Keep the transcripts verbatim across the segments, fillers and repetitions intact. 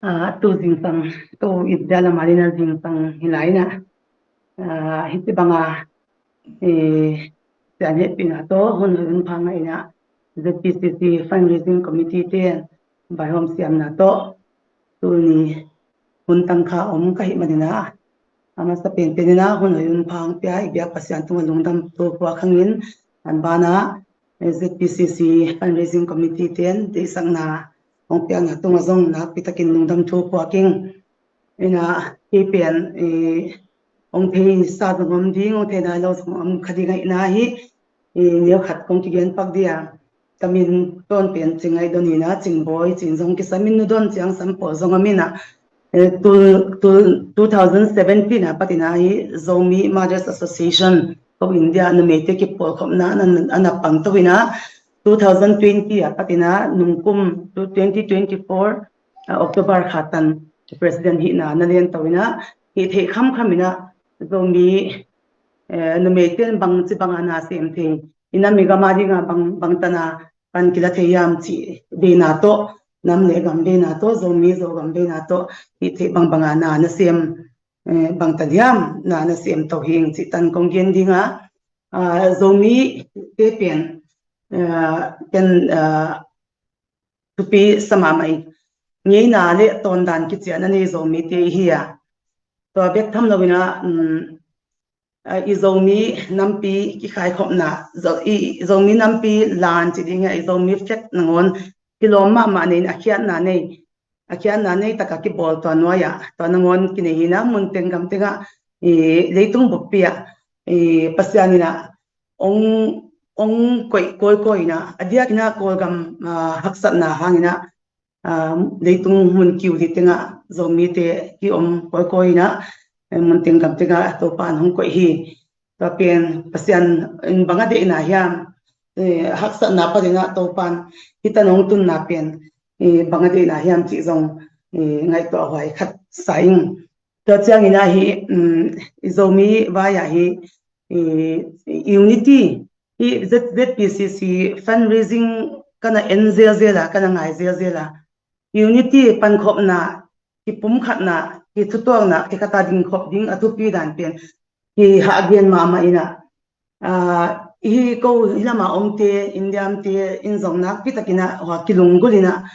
Ah, tu zingsang, tu India lam a ding a zingsang hi lai in ah, ah, hih ci bang a, eh, Pasian hehpihna tawh hun hoih hun pha ngah in ah, Z P C C Fundraising Committee ten vaihawm siamna tawh tuni hun tangkha om ka hih manin ah, a masa penpen in ah hun hoih hun pha hong pia i biak Pasian tungah lungdam thu phuak hang in, an banah, eh, Z P C C Fundraising Committee ten deihsakna hong piakna tungah zong nakpi takin lungdam thu phuak ing. In ah, kei pen, eh, hong thei sa zong om ding, hong thei nai lo zong om kha ding ahih na hi, eh, neu khat kong kigen pak ding a, ka min tawn pen Cing Ngaih Don in ah, Cing Bawi, Cing zong kisam in, Nu Don, Ciang Sam pawl zong om in ah, eh, tul, tul two thousand seventeen a pat in ah hi Zomi Mothers Association of India numeite kipawlkhopna a na, a na pang to in ah, two thousand twenty a pat in ah nungkum, twenty twenty-four, ah, October kha tan president hihna na lian to in ah, hih theih khamkham in ah Zomi, eh, numeite in bang ci bang a na sem thei, i nam i gam a ding a bang, bang tan a pan kila thei hiam cih veina tawh, nam le gam veina tawh, Zomi Zogam veina tawh, hih theih bangbang a na na sem, eh, bang tan hiam na na sem to hi ing cih tan kong gen ding a, ah, Zomite pen, ah, ken, ah, thupi sa mahmah ing. Ngeina le tawndan kician a nei Zomite i hi a, tua bek tham lo in ah, um, ah, i Zomi nampi kikhaikhopna, Zo-, i, i Zomi nampi lan ci ding hi a, i Zomi flag nangawn kilawm mahmah nei in, a khiatna nei, a khiatna nei tak a kibawl tua nuai ah, tua nangawn kinei hi in ah, mun teng gam teng ah, i leitung buppi ah, i Pasian in ah hong, hong koih kawikawi in ah, a diak in ah Kawlgam, ah, haksatna hang in ah, ah, leitung mun kiu li teng ah Zomite kiom kawikawi in ah, eh, mun teng gam teng ah Topa'n hong koih hi. Tua pen Pasian in bang a deihna hiam, eh, haksatna pan in ah Topa'n hih tan hong tunna pen, eh, bang a deihna hiam cih zong, eh, ngaihtuah huai khat sa ing. Tua ciangin ah hi, um, i Zomi vai ah hi, i, i unity, hi Z-, Z P C C fundraising ka na en zelzel a, ka na ngai zelzel a. Unity pankhopna, kipumkhatna, kithutuakna, kikhat a dingkhop ding a thupi dan pen kihahgen mahmah in ah, ah, hi ko, hi lam a omte, India omte in zong nakpi takin ah hua kilunggulh in ah,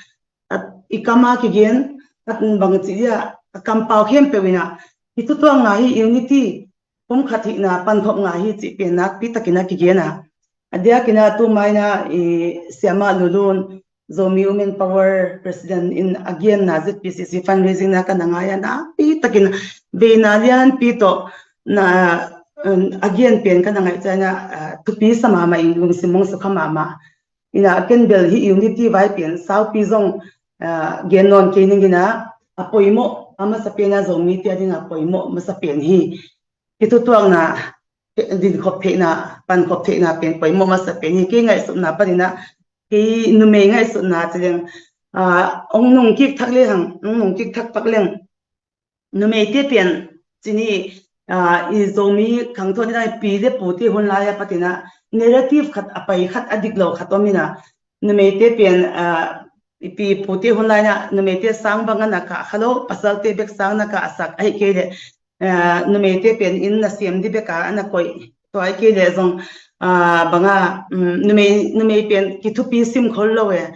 a, i kam a kigen, a bang ci dia, a kampau khempeuh in ah, i thutuakna hi unity, pumkhat hihna, pankhopna hi cih pen nakpi takin ah kigen a. A diakin ah tu ma in ah, i Siamah Lulun, Zomi Women Power President in a genna, Z P C C fundraising na ka na ngai a, nakpi takin veina lianpi tawh na, um, a gen pen ka na ngaih ciang in ah, ah, thupi sa mahmah ing, lungsim hong sukha mahmah. In ah ken bel hi unity vai pen saupi zong, ah, gen nawn kei ning in ah, a poimawh, a masa pen ah Zomite a ding a poimawh masa pen hi. Kithutuakna, dingkhop theihna, pankhop theihna pen poimawh masa pen hi. Kei ngaihsutna pan in ah, kei numei ngaihsutna ci leng, ah, hong nungkik thak le hang, hong nungkik thak pak leng, numeite pen ci ni, ah, i Zomi khangthuan in ah, pi le pute hun lai a pat in ah narrative khat a pai khat, a dik lo khat om in ah, numeite pen, ah, i pi pute hun lai in ah numeite sang bang a na kah kha lo, pasalte bek sang na kahsak, ahih kei leh, ah, numeite pen inn na siam di bek a na koih, tua ahih kei leh zong, ah, bang a, um, numei, numei pen kithupi sim khol lo e,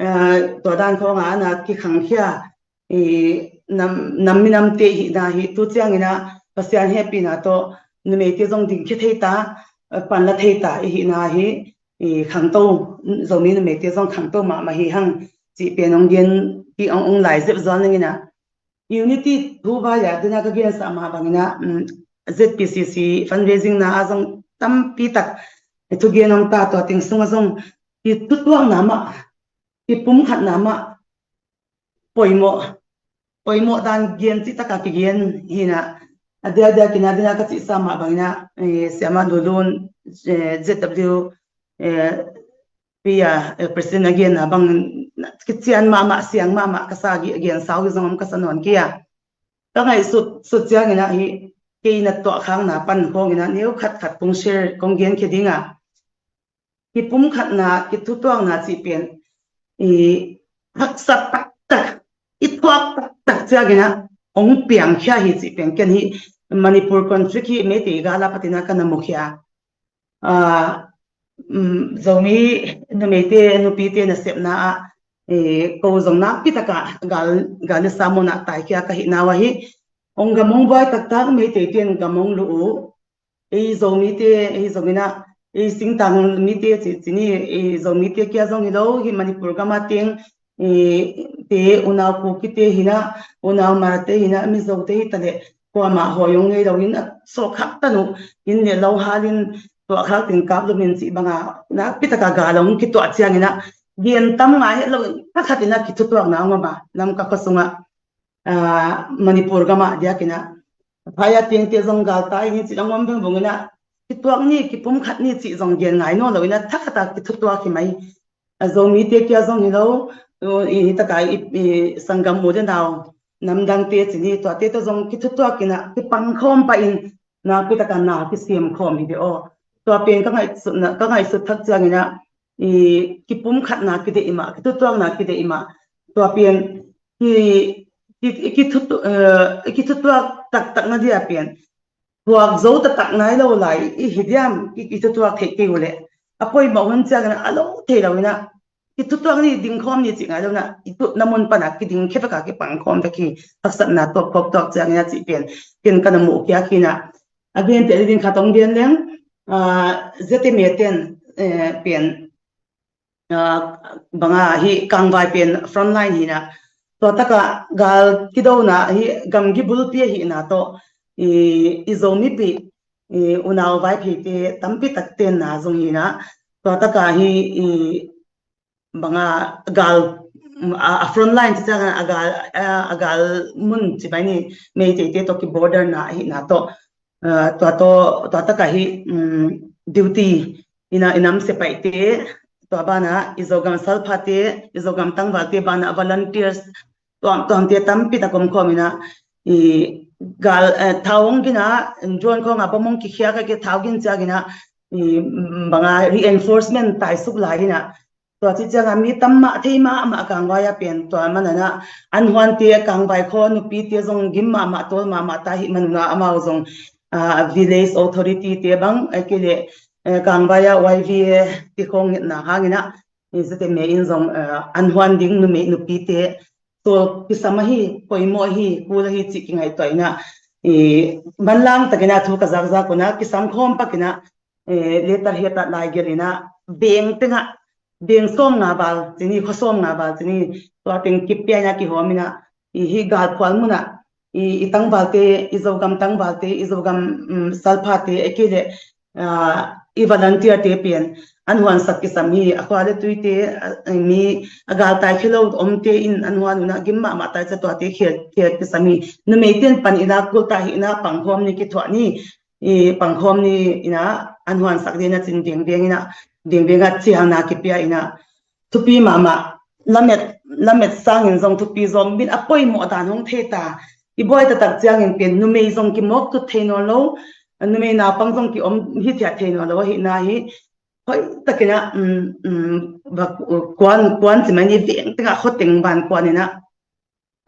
ah, tua dan khawng a na kikhangkhia, i nam, nam minamte i hihna hi, tu ciangin ah Pasian hehpihna tawh numeite zong dingkhia thei ta, eh, panla thei ta i hihna hi, i khangto, Zomi numeite zong khangto mahmah hi hang cih pen hong gen, hih hong, hong lai zep zual ning in ah. Unity thu vai ah tu in ah ka gensa mah bang in ah, um, Z P C C fundraising na ah zong tampi tak thugen om ta, tua teng sungah zong i thutuakna mah, i pumkhatna mah, poimawh, poimawh dan gen cih tak a kigen hi in ah, a diakdiak in ah, tu in ah ka cihsa mah bang in ah, eh, Siamah Lulun, eh, Z W, eh, P ah, eh, President a genna bang kician mahmah, siang mahmah ka sa, gen sau hi zong om ka sa nawn kei a. Ka ngaihsut, sut ciangin ah hi, kei na tuahkhakna pan khawngin ah neu khat khat kong share, kong genkhia ding a. Kipumkhatna, kithutuakna cih pen i haksa taktak, i thuak ciangin ah hong piangkhia hi cih pen ken hi Manipur conflict hi Meitei gal a patin ah ka na mukhia. Zomi numeite nupite nasepna ah ko zong nakpi takah gal le sa mun ah taikhia ka hih nau ahi. Hong gam hong buai taktak Meitei ten gam hong luh uh. Ei Zomite ei zongin ah ei singtang mite ci ni, ei Zomite kia zong hi lo hi Manipur gam a teng te unau Kukite hi nah, unau Hmarte hi nah, Mizote hi ta leh kuamah hawi hong ngei loin a sawkkhak tan uh. Inn le lo halin tuahkhak ding kap lumin cih banga nakpi takah gal hong kituah ciangin ah gen tam ngai het loin thakhatin ah kithutuakna hong om a, Lamka khua sungah Manipur gamah diakin ah phaya tiangte zong galtai hi cih hong om vengvung in ah kituak ni, kipumkhat ni cih zong gen ngai nawn loin ah thakhat ah kithutuak hi mai. Zomite kia zong hi lo, hi takah i sanggam u le nau namdangte ci ni, tuate tawh zong kithutuakin ah kipangkhawm pahin nakpi takah na kisiamkhawm hi ve aw. Tua pen ka ngaihsut thak ciangin ah kipumkhatna kideih mah, kithutuakna kideih mah. Tua pen kithutuak taktak na dia pen thuak zo taktak nai lo lai i hi diam, i thutuak theih kei uh leh a poimawh hun ciangin a lo thei loin ah kithutuak ni, dingkhawm ni cih ngai loin ah i tutna mun panah kiding khia vek a, kipangkhawm vek hi. Haksatna tuak khawk tuak ciangin ah cih pen ken ka na muh kiak hi nah. A genteh ding khat hong gen leng, ZMA ten pen banga hi kangvai pen frontline hi nah, tua takah gal kidona hi gamgi bulpi ahihna tawh i Zomipih unau Vaipheite tampi tak tenna zong hi nah, tua takah hi banga gal a frontline ci ciangin a gal, a gal mun ci mai ni, Meiteite tawh kiborderna ahihna tawh tua tawh tua takah hi duty ina i nam sepaihte, tua banah i Zogam salphate, i Zogam tangvalte banah volunteers tuamtuamte tampi tak om khawm in ah i gal thau hong gin a, drone khawngah bom hong kikhiak a, thau gin ciangin ah banga reinforcement taisuk lai in ah tua ci ciangah mi tam mah thei mahmah kangvai a pen tua manah an huante kangvai khaw nupite zong gim mahmah tawl mahmah ta hih manun ah amau zong village authority te bang a kei leh kangvai a YVA ti khawng ngetna hangin ah ZMA in zong an huan ding numei nupite tua kisam ahi, poimawh ahi, kul ahi cih kingaihtuah in ah manlang takin ah thu ka zakzak un ah kisam khawm pakin ah letter hiat ah laigelh in ah beng tengah, beng sawm nga val ci ni, khua sawm nga val ci ni, tua teng kipia in ah kihawm in ah hih galphual munah i tangvalte, i Zogam tangvalte, i Zogam salphate a kei leh i volunteerte pen an huansak kisam hi. A khua le tuite, mi a galtai khia lo omte in an huan un ah gim mahmah tai ciang tuate khel kisam hi. Numeite in pan i lak kul ta hi nah, pangkhawm ni, kithuah ni, i pangkhawm ni in ah an huansak ding in ah cin vengveng in ah, vengveng ah ciangna kipia in ah thupi mahmah, lamet, lamet sangin zong thupi zawm bit a poimawh dan hong thei ta. I buai taktak ciangin pen numei zong kimawk tut thei nawn lo, numei naupang zong kiom hithiat thei nawn lo ahihna hi. Hoih takin ah kuan, kuan ci mai ni, veng tengah khuateng van kuan in ah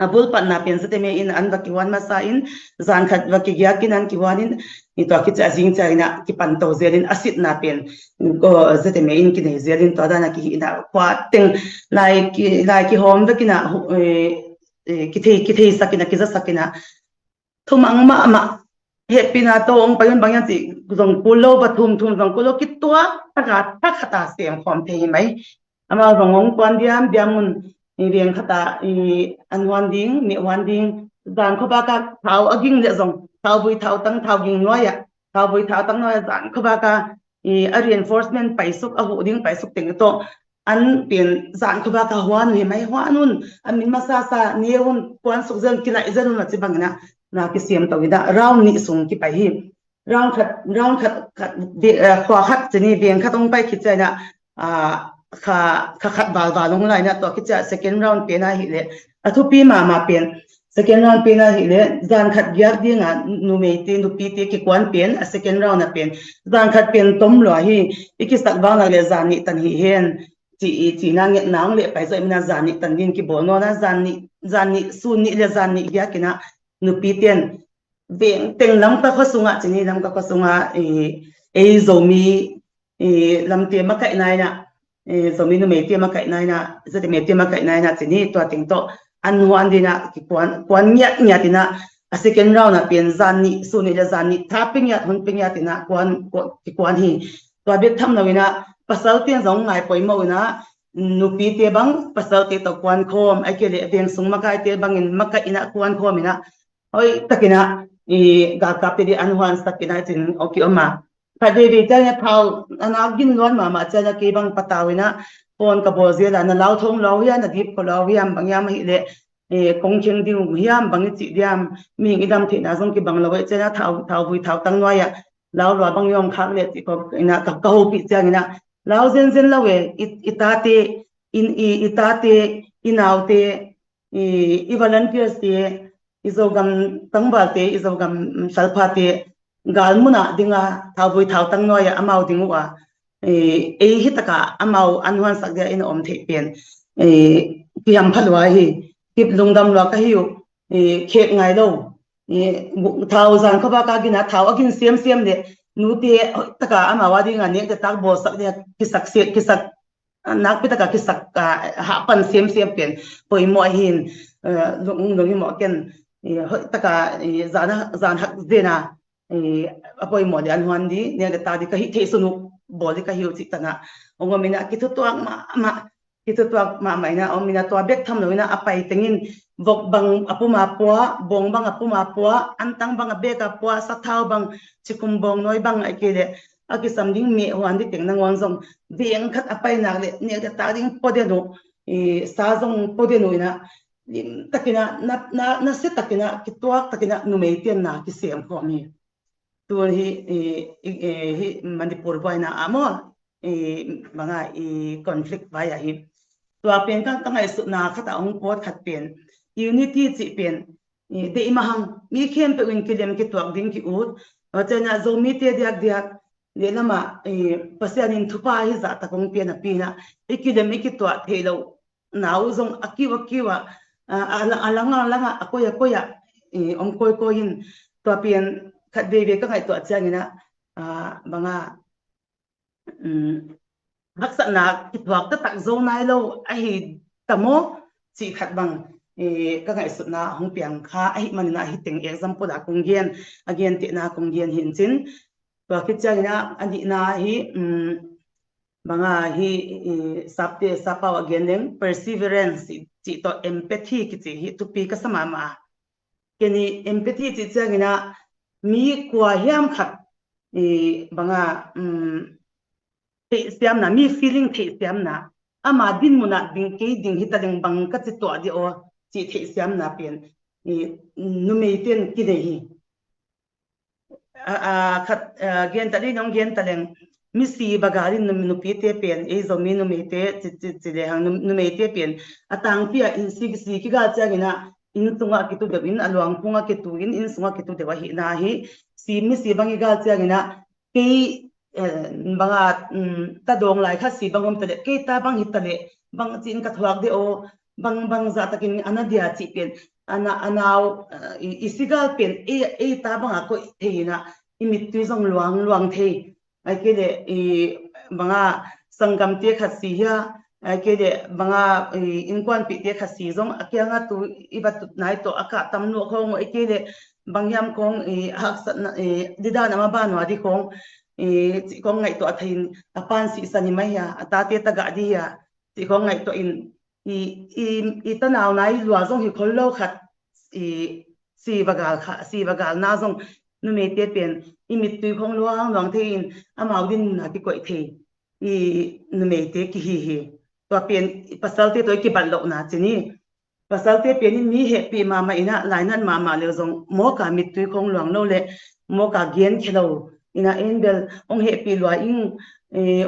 a bulpatna pen ZMA in an va kihuan masa in, zan khat va kigiak in an kihuan in, i tua kici a zing ciangin ah kipanto zel in a sitna pen ZMA in kinei zel in tua dan a kihihna khua teng lai kihawm vek in ah kithei, kitheisak in ah, kizasak in ah thumang mahmah, hehpihna tawh hong pai un bang hiam cih zong kul lo, va thum thum zong kul lo, kituak taka thakhat a sem khawm thei hi mai. Amau zong hong kuan diamdiam un, i veng khat ah i an huan ding, meh huan ding, zan khuabak ah thau a ging leh zong, thauvui thautang, thau ging nuai ah, thauvui thautang nuai ah zan khuabak ah i a reinforcement paisuk, a huh ding paisuk teng tawh an pen zan khuabak ah huan uh hi mai, huan un, a min masasa ne un, kuan suk zel, kilaih zel un a ci bangin ah na kisiam to in ah round nih sung kipai hi. Round khat, round khat, khat, khua khat ci ni, veng khat hong pai khit ciangin ah kha, kha khat valval hong lai in ah tua kici a second round pen ahih leh a thupi mahmah pen, second round pen ahih leh zan khat giak ding a numeite nupite kikuan pen a second round a pen, zan khat pen tom lua hi, i kisak vang lak leh zan nih tan hi hen ci, i cina ngetna hong leh pai zawh i mina zan nih tan din kibawl nawn a, zan nih, zan nih, sun nih le zan nih giak ina nupi ten veng teng Lamka khua sungah cini, Lamka khua sungah i, ei Zomi i lamte makaihna ina, i Zomi numeite makaihna ina, Zomi numeite makaihna ina cini tua teng tawh an huan dina kikuan, kuan ngiat ngiat ina a second round a pian zan nih, sun nih le zan nih tha pe ngiat, hun pe ngiat ina kuan, kuan, kikuan hi. Tua bek tham lo ina pasal pian zong ngai poimo ina nupite bang pasalte tawh kuan khawm, ai ke le veng sung makaite bangin makaih ina kuan khawm ina hoih takina i galkapte di an huan sak ina cin awki oma. Khat veve ciang ina thau a nak gin luan mahmah ciang ina kei bang patau ina phone ka bawl zel a, na lau thong lau hiam, na dip ko lau hiam, bang hiam ahih leh kong kheng ding uh hiam, bang i cih diam, mihing i dam theihna zong kibang lo eh ciang ina thau, thau vui thau tang nuai ah lau lua bang i om khak leh cih ko ina ka, ka hopih ciang ina lau zenzen lo eh, i, i tate, i, i, i tate, i naute, i, i volunteers te, i Zogam tangvalte, i Zogam salphate galmunah dinga thauvui thautang nuai-ah amau ding uh a, ei hitaka amau an huansak dia in a om theih pen kihampha lua hi. Kip lungdam lua ka hi uh. Khek ngai lo. Thau zan khuavak a gina thau a gin siamsiam le nute taka amau a dinga nekte tak bawlsak dia kisak, kisak nakpi taka kisak hahpan siamsiam pen poimawh ahin, lung, lunghimawh ken hoih taka zan, zan hak zena a poimawh dia an huan di, nek le tak di ka hih theih sun uh bawl di ka hi uh cih tana ong om ina kithutuak mahmah, kithutuak mahmah ina om ina tua bek tham lo ina a pai tengin vok bang a puma pua, bawng bang a puma pua, antang bang a bek a pua, sathau bang, cikum bawng nawi bang a kei le a kisam ding meh huan di teng nangawn zong veng khat a pai nak le nek le tak ding pua den uh, sa zong pua den uh ina lim takina na, na, na se takina kituak takina numei tianna kisem khawm hi. Tun hi, hi Manipur buaina ah maw, banga i conflict vai ah hi. Tua pen ka, ka ngaihsutna khat a hong pawt khat pen unity cih pen deih mahang, mi khempeuh in kilem kituak ding ki-ut. Tua ciangin ah Zomite diakdiak lehlamah Pasian in thupha hi zahtak hong pian a pi ina i kilem i kituah theih loh na uh zong a kiu a kiu ah, a lang a lang ah, a koi a koi ah om kawikawi in tua pian khat veivei ka ngaihtuah ciangin ah banga haksatna kithuak taktak zo nai lo ahi ta maw cih khat bang ka ngaihsutna hong piang kha ahi manin ah hi teng example ah kong gen, a gentehna kong gen hi in cin. Tua khit ciangin ah a nihna hi banga hi sapte sapau a gen leng perseverance cih tawh empathy kici hi thupi ka sa mahmah a. Ken hi empathy cih ciangin ah mi kua hiam khat banga theihsiamna, mi feeling theihsiamna, ama dinmun ah ding kei ding hi ta leng bang ka ci tuah dia aw cih theihsiamna pen numeiten kinei hi. Khat genta ding nong genta leng misi bagal in nupite pen ei Zomi numeite ci, ci, ci lehang numeite pen a tangpi ah in si, si kigal ciangin ah inn sungah kitu deuh in a luangphung ah kitu in inn sungah kitu deuh ahihna hi. Si, misi bang i gal ciangin ah kei banga ta dawng lai kha si bang om ta leh kei ta bang hi ta leh bang ci in ka thuak dia aw, bang, bang zahtakin a na dia cih pen a na, a nau i sigal pen ei, ei ta banga koih thei ina i mittui zong luang, luang thei. Ai kei le banga sanggamte khat si hia, ai kei le banga innkuanpihte khat si zong a kianga tu i va tut nai tawh a kah tam nuah khawng uh, ai kei le bang hiam khawng haksatna didan a ma banua di khawng cih khawng ngaihtuah thei in a pan sihsan hi mai hia, a tate tagah di hia cih khawng ngaihtuah in i, i, i tanau nai lua zong hi khol lo khat i si vagal kha, si vagalna zong numeite pen i mittui khawng luang luang thei in amau dinmun ah kikoih thei i numeite kihi hi. Tua pen pasalte tawh i kibat lohna cin hi. Pasalte pen in mi hehpih mahmah ina lainat mahmah leu zong mawka mittui khawng luang lo le mawka genkhia lo ina en bel hong hehpih lua ing,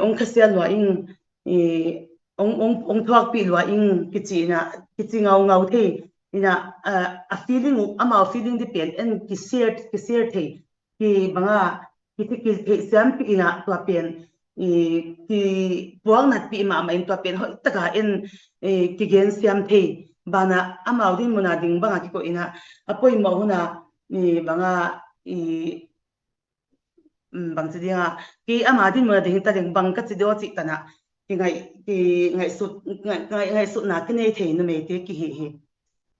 hong khasiat lua ing, hong, hong, hong thuakpih lua ing kici ina kici ngaungau thei ina a feeling uh, amau feeling di pen en kisiat, kisiat thei ki banga ki, ki theihsiampih ina tua pen i, kipuak natpih mahmah in tua pen hoih taka en, i, kigen siam thei. Banah amau din muna ding banga kikoih inah a poimawh huna, i, banga, i, um, bangci dinga, kei ama din muna ding hita ding bang ka ci daw cih tanah kingaih, kingaihsut, ngaih, ngaih, ngaihsutna kinei thei numeite kihi hi.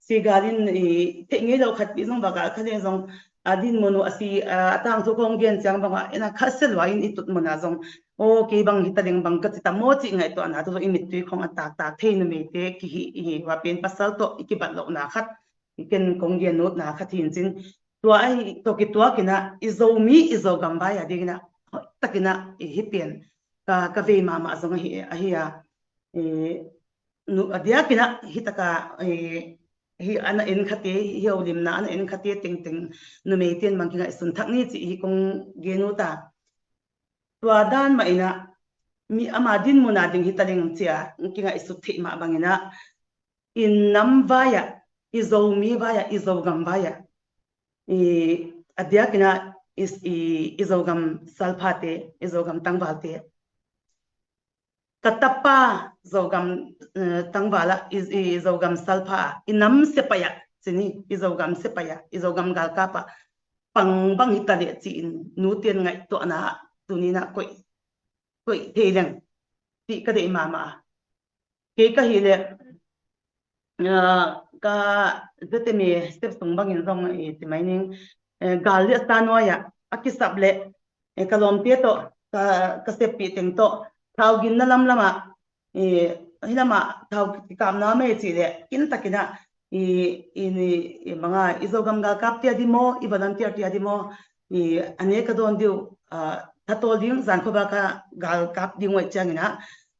Sigal in i theih ngei lo khat pi zong baka kha le zong a din mun uh a si, a, a tangthu kong gen ciang banga ena kha selua in i tut muna zong o kei bang hita ding bang ka ci ta maw cih ngaihtuahna tu zong i mittui khong a taktak thei numeite kihi hi. Hua pen pasal tawh i kibat lohna khat i ken kong gen nutna khat hi in cin. Tua ahi tawh kituak inah i Zomi i Zogam vai a ding inah hoih tak inah i hi pian ka, ka vei mahmah zong ahi, ahi a. I, nu, a diak inah hi taka, i, hi ana en khate, hi holimna ana en khate tengteng numeite in bang kingaihsun thak ni cih hi kong gen ut a. Tua dan mah inah mi ama din muna ding hita ding cia kingaihsut theih mah bang inah i nam vai ah, i Zomi vai ah, i Zogam vai ah, i, a diak inah i, i, i Zogam salphate, i Zogam tangvalte, ka tapa Zogam, eh, tangval ah, i, i Zogam salpha ah, i nam siapai ah, cini, i Zogam siapai ah, i Zogam galkap ah pang bang hita leh ci-in nute in ngaihtuahna ah tuni inah koih, koih thei leng cih ka deih mahmah a. Kei ka hih leh, ah, ka ZMA step sung bangin zong i ci mai ning, eh, gal le sa nuai ah a kisap leh, eh, ka lawmte tawh, ka, ka seppih teng tawh thau ginna lamlam ah, eh, hi lamah thau kikapna mei cih leh kintakin ah i, i, i, i banga i Zogam galkapte a di maw, i volunteerte a di maw, i a nek a dawn dih uh, ah, thatawl ding, zan khuavak a galkap ding uh ahih ciangin ah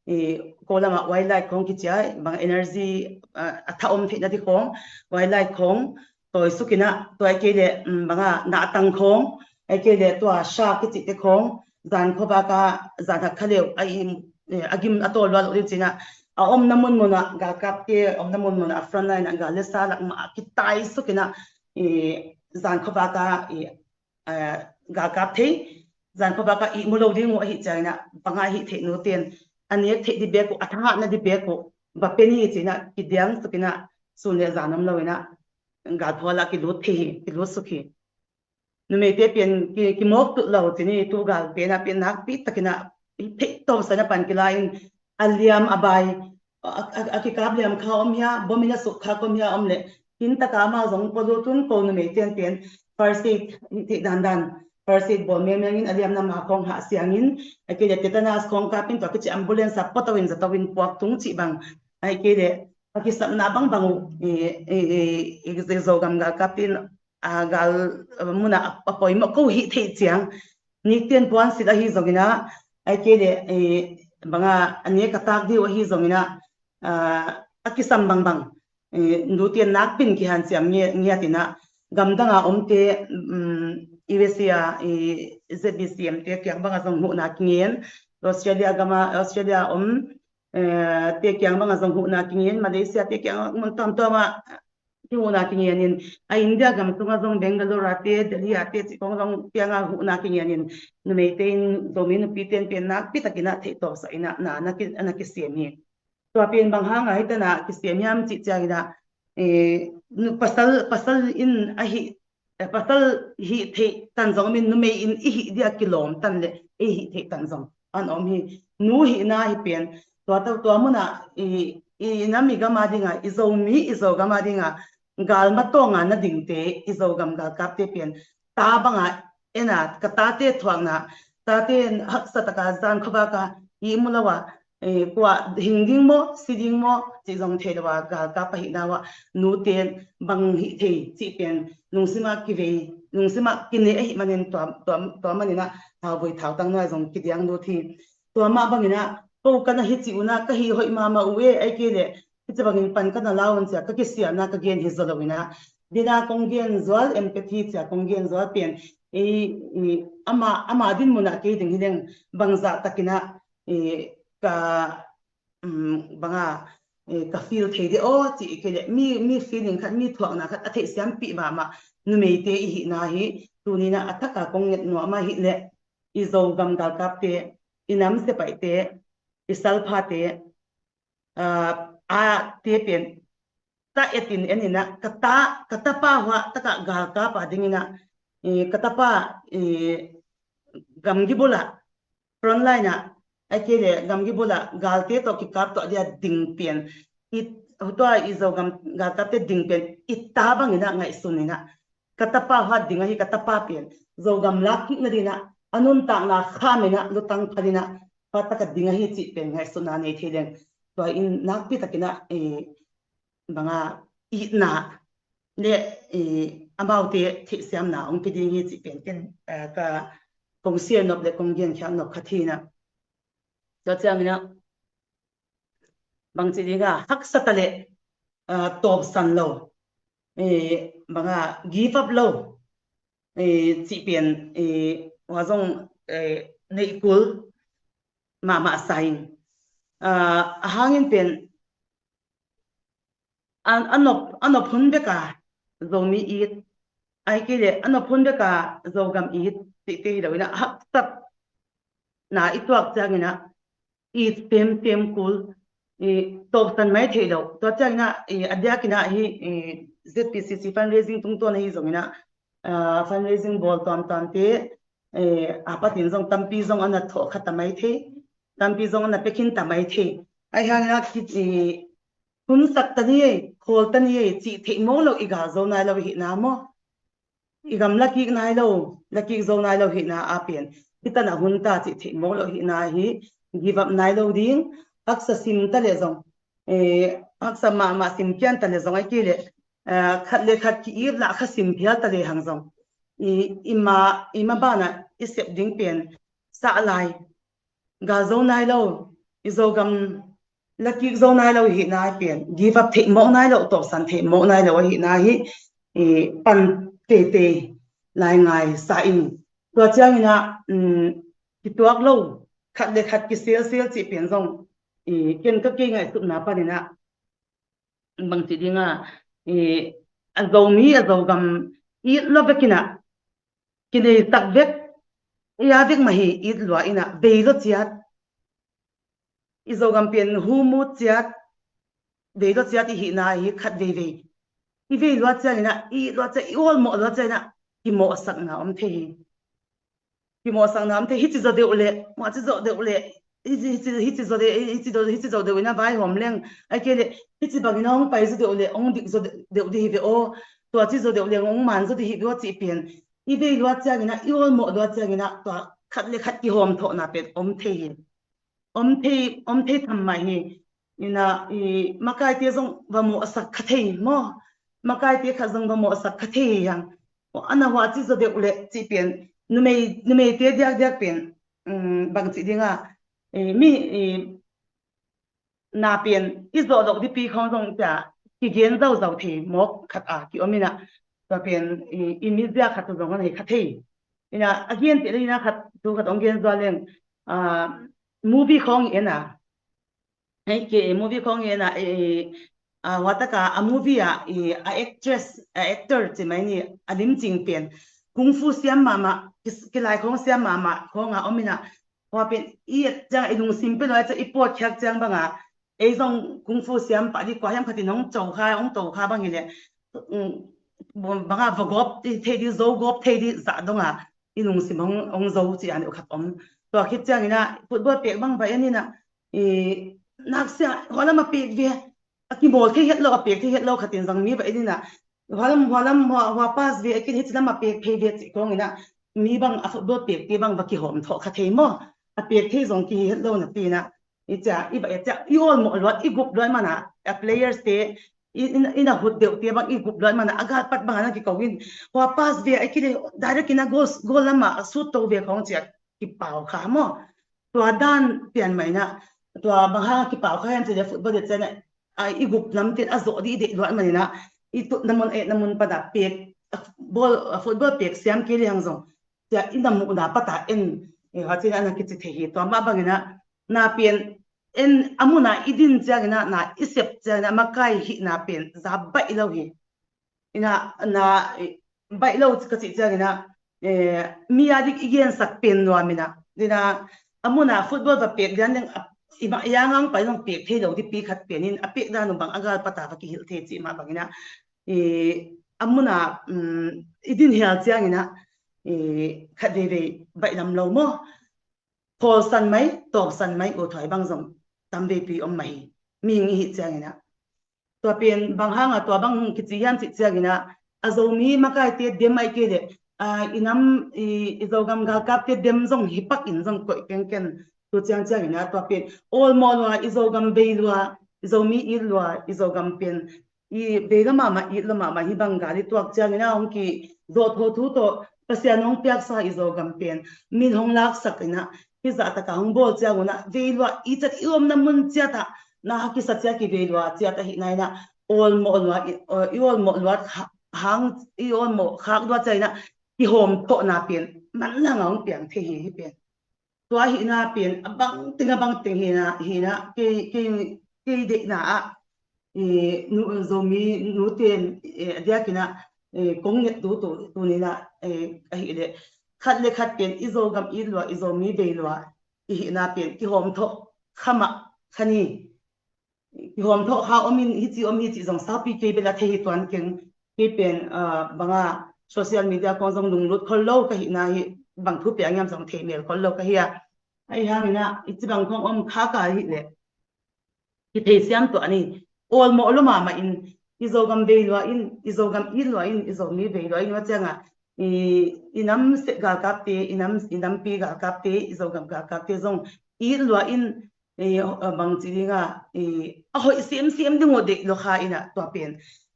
i ko lamah wildlife khong kici a, bang energy, ah, a tha om theihna dih khong, wildlife khong tawisuk inah, tua ahih kei leh, um, banga nahtang khong, ahih kei leh tua shark kicihte khong, zan khuavak a, zan khat kha leu a, i, eh, a gim a tawl lua loh ding ci inah a omna munmun ah, galkapte omna munmun ah, a front line ah gal le sa lak mah ah kitaisuk inah, i, zan khuavak a, i, eh, galkap thei, zan khuavak a ihmu lo ding uh ahih ciangin ah banga hih theih nute in a nek theih dih bek uh, a thahatna dih bek uh va pe ni ci inah kidiangsuk inah sun le zan om lo inah galphual ah kilut thei hi, kilutsuk hi. Numeite pian ki, kimawk tut lo cini, tu gal pen ah pian nakpi takin ah i theih tawpsa inah pan kila in a liam a bai, a, a, a kikap liam kha om hia, bom in a suk kha om hia om leh kintaka amau zong pua lut un, ko numeite in pian first aid hih theih dandan, first aid bawl mengmeng in a liamna ma khong hah siang in, ahih kei leh tetanus khong kap in, tua kici ambulance ah pua to in za to in puak tung cih bang, ahih kei leh a kisapna bangbang uh i, i, i, i Zogam galkapte in a gal, a, mun ah a, a poimawh ko hih theih ciang, nikten puansilh ahi zongin ah, ahih kei leh, eh, banga a nek a tak dih uh ahi zongin ah, ah, a kisam bangbang, eh, nute in nakpi in kihanciam ngiat, ngiat inah gamdang a omte, um, U S A, eh, Z B C M te kiang banga zong huhna kingen, Australia gama, Australia om, eh, te kiang banga zong huhna kingen, Malaysia te kiang mun tuamtuam ah kihuhna kingen in, a India gam sungah zong Bangalore ah te, Delhi ah te cih khong zong kianga huhna kingen in, numeite in, Zomi nupite in pian nakpi takin ah theih tawpsa inah na, na ki, na kisiam hi. Tua pian bang hanga hih tanah kisiam hiam cih ciangin ah, eh, nu, pasal, pasal in a hih, eh, pasal hih theih tan zong om in, numei in i hih dih a kilawm tan le i hih theih tan zong an om hi. Nu hihna hi pian tua, tua, tua mun ah i, i nam i gam a ding a, i Zomi i Zogam a ding a, galma tawng a na dingte, i Zogam galkapte pian ta banga en a, ka tate thuakna, tate haksa taka zan khuavak a ihmu lo a, eh, kua hing ding maw, si ding maw cih zong thei lo a galkap ahihna uh ah nute in bang hih thei cih pian lungsim ah kivei, lungsim ah kinei ahih manin tua, tua, tua manin ah thauvui thautang nuai zong kidiang lut hi. Tua mah bangin ah ko ka na hi cih un ah ka hih hoih mahmah uh e, ahih kei leh hih ci bangin pan ka na la un cia ka kisiamna ka gen hi zaw lo in ah, dina kong gen zual, empathy cia kong gen zual pian, i, i, ama, ama din mun ah kei ding hi leng bangzah takin ah, i, ka, um, banga, eh, ka feel thei dih aw cih kei leh mi, mi feeling khat, mi thuakna khat a theihsiampih mahmah numeite i hihna hi. Tuni in ah a thak a kong nget nuam ahih leh i Zogam galkapte, i nam sepaihte, i salphate, aa, a te pen ta etin en inah, ka ta, ka tapa hua takah galkap a ding inah, i, ka tapa, i, gamgi bulah, frontline ah, a kei le gamgi bulah galte tawh kikap tawh dia ding pen, i, tua i Zogam galkapte ding pen i ta bang inah ngaihsun inah, ka tapa hua ding ahi, ka tapa pen Zogam lak kik nading inah a nuntakna kham inah lutang phal inah hua taka ding ahi cih pen ngaihsutna nei thei leng, tua in nakpi tak inah, eh, banga itna le, eh, amaute theihsiamna hong pia ding hi cih pen ken, eh, ka kong share nop le kong genkhiak nop khat hi inah. Tua ciang inah bangci ding a, haksa ta le, ah, tawpsan lo, eh, banga give up lo, eh, cih pen, eh, hua zong, eh, neih kul mahmah sa ing. Ah, a hangin pen a, a nop, a nop hun bek a Zomi it, ahih kei le a nop hun bek a Zogam it cihte hi lo inah, haksatna i tuak ciang inah it semsem kul, i tawpsan mai theih lo. Tua ciang inah, i, a diak inah hi, i, Z P C C fundraising tungtawn ahi zong inah, ah, fundraising bawl tuamtuamte, eh, a patin zong tampi zong a na thawh kha ta mai thei, tampi zong a na pia khin ta mai thei. Ahi hang inah ki, i, hunsak ta ni ei, khawl ta ni ei cih theih mawk lo i gal zo nai lo i hihna maw? I gam lakik nai lo, lakik zo nai lo hihna a pen, hi tan a hun ta cih theih mawk lo hihna hi, give up nai lo ding, haksa sim ta le zong, eh, haksa mahmah sim kian ta le zong ahih kei le, eh, khat le khat ki-ip lah kha sim phial ta le hang zong, i, i ma, i ma banah i sep ding pen sah lai, gal zo nai lo, i Zogam lakik zo nai lo i hihna pen, give up theih mawk nai lo, tawpsan theih mawk nai lo i hihna hi, i pan teitei lai ngai sa ing. Tua ciang inah, um, kituak lo, khat le khat kiselsel cih pen zong, i, ken ka kei ngaihsutna pan inah, bangci ding a, i, a Zomi, a Zogam it lo bek inah, kinei tak vek, i a vek mah hi, it lua inah, vei lo ciat. I Zogam pen hu mut ciat, vei lo ciat i hihna hi khat veivei. I vei lua ciang inah, i it lua ciang, i awlmawh lua ciang inah, kimawhsakna om thei hi. Kimawhsakna om thei, hici zaw deuh le, maci zaw deuh le, hici, hici, hici zaw deuh, hici zaw, hici zaw deuh inah vaihawm leng, ahih kei le, hici bangin hong pai zaw deuh le, hong dik zaw deuh, deuh dih hi ve aw, tua ci zaw deuh le, hong man zaw dih hi ve aw cih pen, i vei lua ciang inah, i awlmawh lua ciang inah, tua khat le khat kihawm thawhna pen om thei hi. Om thei, om thei tham mah hi. Inah, i, makaite zong va mawhsak kha thei maw? Makaite khat zong va mawhsak kha thei hi hang. A na hua ci zaw deuh le cih pen, numei, numeite diakdiak pen, um, bangci ding a, i, mi, i, na pen, i zawh loh dihpi khawng zong cia, kigen zauzau thei mawk khat a, kiom inah, tua pen, i, i mizia khat zong a nei kha thei. Inah, a gen teh le inah khat, thu khat hong gen zual leng, ah, movie khawng i en a, hei, ke, movie khawng i en a, eh, ah, hua taka, a movie ah, eh, a actress, a actor ci mai ni, a limcing pen, kung fu siam mahmah, ki, kilai khawng siam mahmah khawng a om inah, hua pen i et ciang, i lungsim pia lua ciang, i pawtkhiak ciang banga, ei zong kung fu siam pah dih, kua hiam khatin hong co kha, hong to kha bang hi le, um, banga va gawp thei dih, zo gawp thei dih zah donga, i lungsim hong, hong zo ci a neuh khat om. Tua khit ciang inah, football pek bang va en inah, i, naksia, hua lam a pek ve, a kimawl thei het lo, a pek thei het lo khatin zang mi va en inah, hua lam, hua lam, hua, hua pass ve, a kin hici lam a pek thei ve cih khawng inah, mi bang a football pekte bang va kihawm thawh kha thei maw? A pek thei zong kihi het lo napi inah, i cia, i va, i cia, i awlmawh luat, i gup luat mana, a players te, i, i, i na hut deuhte bang, i gup luat mana, a galpat bang a na kiko in, hua pass ve, a kile, direct ina goal, goal lama, a shoot to ve khawng cia, kipau kha maw? Tua dan pian mah ina, tua bang hang kipau kha hiam cile, football te ciana, a, i gup lam tin, a zawh dih deih luat man ina, i tutna mun, etna mun pana pek, a, ball, a, football pek siam kei lehang zong, cia i na muhna pata en, e, ha cina ana kici thei hi, tua mah bangina, na pian en a muna i din ciangina, na i sep ciangina, makai hihna pen za baih lo hi. Ina, na, e, baih lo ka cih ciangina, e, mi a dik i gensak pen nuam ina. Ina, a munah football va pek lian leng a, i mah i anga hong pai zong pek thei lo ding pi khat pen in a pek dan uh bang a gal pata va kihilh thei cih mah bangin ah, i, a munah, um, i din hial ciangin ah, i, khat veivei baih lam lo maw? Khawlsan mai, tawpsan mai, uthuai bang zong tam veipi om mah hi. Mihing i hih ciangin ah. Tua pen bang hanga tua bang hong kici hiam cih ciangin ah, a Zomi makaite dem ahih kei leh, a, i nam, i, i Zogam galkapte dem zong hi pak in zong koih kengkeng tu ciang ciangin ah, tua pen awlmawh lua, i Zogam bei lua, i Zomi it lua, i Zogam pen i bei lua mahmah, it lua mahmah hi bang gal i tuak ciangin ah hong kizawh tho thu tawh Pasian hong piaksa i Zogam pen min hong laksak in ah, hih zahtak a hong bawl ciangun ah vei lua, i ciat i omna mun ciat ah na kisa ciat, i vei lua ciat ahih na in ah, awlmawh lua, i, i awlmawh lua hang, i awlmawh khak lua ciat in ah kihawmthawhna pen manlang a hong piang thei hi, hih pen. Tua ahihna pen a bangteng a bangteng hi na, hi na, kei, kei, kei deihna ah, i, nu, Zomi nute in, i, a diakin ah, i, kong nget tu, tu, tuni in ah, i, ahih leh khat le khat pen i Zogam it lua, i Zomi bei lua i hihna pen kihawmthawh kha mah kha ni. Kihawmthawh kha om in, hici om, hici zong saupi kei bel a thei hi tuan keng. Kei pen, ah, banga social media kong zong lunglut khol lo ka hihna hi, bang thu piang hiam zong thei mel khol lo ka hi a. Ahi hangin ah, i ci bang kong om kha ka hih leh kithei siam tuah ni. Awlmawh lua mahmah in, i Zogam bei lua in, i Zogam it lua in, i Zomi bei lua in, tua ciangah, i, i nam seh galkapte, i nam, i nampi galkapte, i Zogam galkapte zong it lua in, i, a, bang ci ding a, i, a hoih siamsiam ding uh deih lua kha in ah tua pen,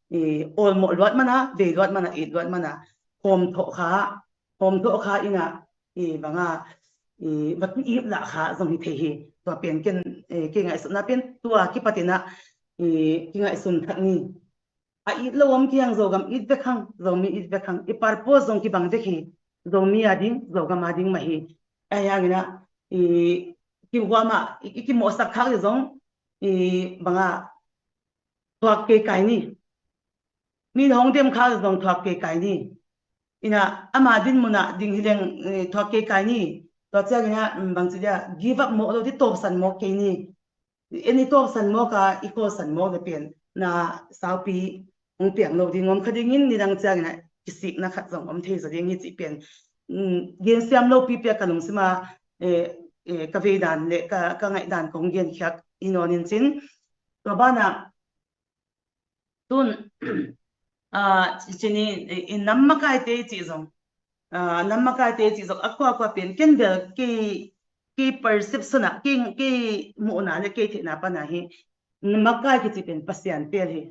i, awlmawh luat man a, bei luat man a, it luat man a, hawmthawh kha, hawmthawh kha in ah, i, bang a, i, va ki-it lah kha zong hi thei hi. Tua pen ken, i, kingaihsutna pen tua kipat in ah, i, kingaihsun thak ni. A it lo om kiang, Zogam it bek hang, Zomi it bek hang, i purpose zong kibang bek hi. Zomi a ding, Zogam a ding mah hi. Ahi hangin ah, i, kihuam ah, i, i kimawhsak khak hi zong, i, bang a, thuak kei kai ni. Min hong dem khak hi zong thuak kei kai ni. In ah, ama din mun ah ding hi leng, i, thuak kei kai ni. Tua ciangin ah, mm, bang ci dia, give up mawk lo ding, tawpsan mawk kei ni. En i tawpsan mawk a, i khawlsan mawk le pen na saupi hong piang lo ding om kha dingin, nidang ciangin ah kisikna khat zong om thei zaw ding hi cih pen, um, gensiam lopi pia ka lungsim a, eh, eh, ka vei dan le ka, ka ngaih dan kong genkhiak hi nawn in cin. Tua banah tun, ah, ci, ci ni, i, i nam makaite i cih zong, ah, nam makaite i cih zong a kuakua pen ken bel kei, kei perception ah, kei, kei muhna le kei theihna pan ah hi, makai kici pen Pasian pel hi.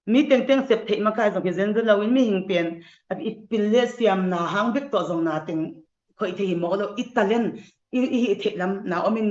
Mi tengteng sep theih makai zong hi zenzen lo in, mihing pen a, i pil le siamna hang bek tawh zong na teng khoih thei hi mawk lo, i talent, i, i hih theih lam na om in,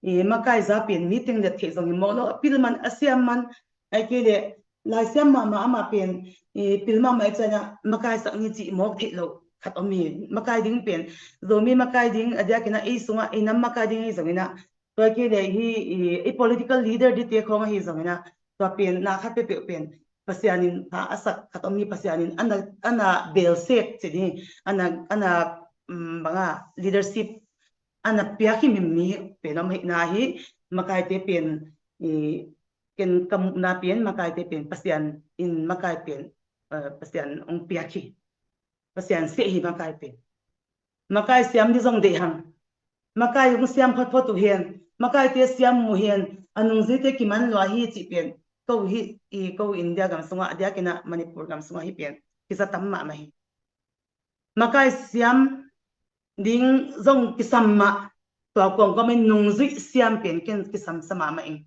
i makai za pen mi teng let theih zong hi mawk lo, a pil man, a siam man, ahih kei leh laisiam mahmah amah pen, i pil mahmah i ciangin ah makai sak ni cih mawk theih lo khat om hi. Makai ding pen, Zomi makai ding a diakin ah ei sungah ei nam makai ding ahi zongin ah, tua kei leh hi, i, i political leader dite khawng ahi zongin ah, tua pen na khat peuhpeuh pen Pasian in pha a sak khat om hi, Pasian in a na, a na belsek ci ding, a na, a na, um, bang a, leadership a na piak hi mimmi pen om hi na hi. Makaite pen, i, ken ka muhna pen makaite pen Pasian in makai pen, eh, Pasian hong piak hi. Pasian seh hi makai pen. Makai siam ding zong deih hang. Makai hong siam photphot uh hen. Makaite siam uh hen. A nungzuite kiman lua hi cih pen ko hi, i, ko India gam sungah, a diakin ah Manipur gam sungah hi pen kiza tam mahmah hi. Makai siam ding zong kisam mah, tua kawmkawm in nungzuih siam pen ken kisam sa mahmah ing.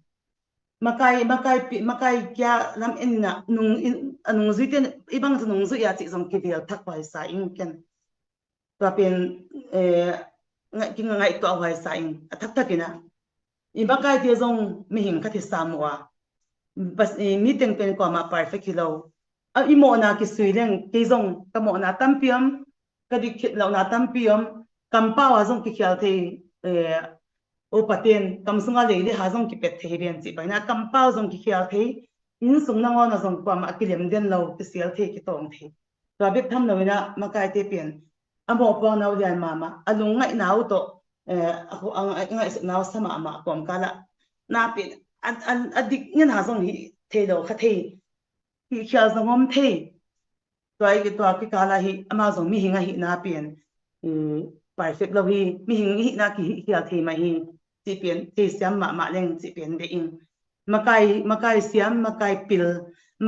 Makai, makai pi, makai kia lam en in ah, nung, in, a nungzuite, i bang nungzuih a cih zong kivel thak huai sa ing ken. Tua pen, eh, ngaih, kingaihtuah huai sa ing, a thakthak in ah. I makaite zong mihing khat hi sam uh a. Bas, i mi teng pen kuamah perfect hi lo. A, i mawhna kisui leng, kei zong ka mawhna tampi om, ka dik khit lohna tampi om, kampau a zong kikhial thei, eh, upaten, kam sunga lei le ha zong kipet thei hi ven cih bangin ah, kampau zong kikhial thei, inn sung nangawn ah zong kuamah a kilem den lo, kisial thei, kitawng thei. Tua bek tham lo in ah, makaite pen, a mawhpuakna uh lian mahmah, a lungngaihna uh tawh, eh, a, a, a ngaihsutna uh sa mahmah kawmkal ah na pen a, a, a dik ngen ha zong hi thei lo kha thei, hi khial zong om thei. Tua i, tua kikal ah hi amau zong mihing ahihna pen, i, perfect lo hi, mihing ihihna kihih khial thei mah hi. Cih pen theisiam mahmah leng cih pen beh ing. Makai, makai siam, makai pil,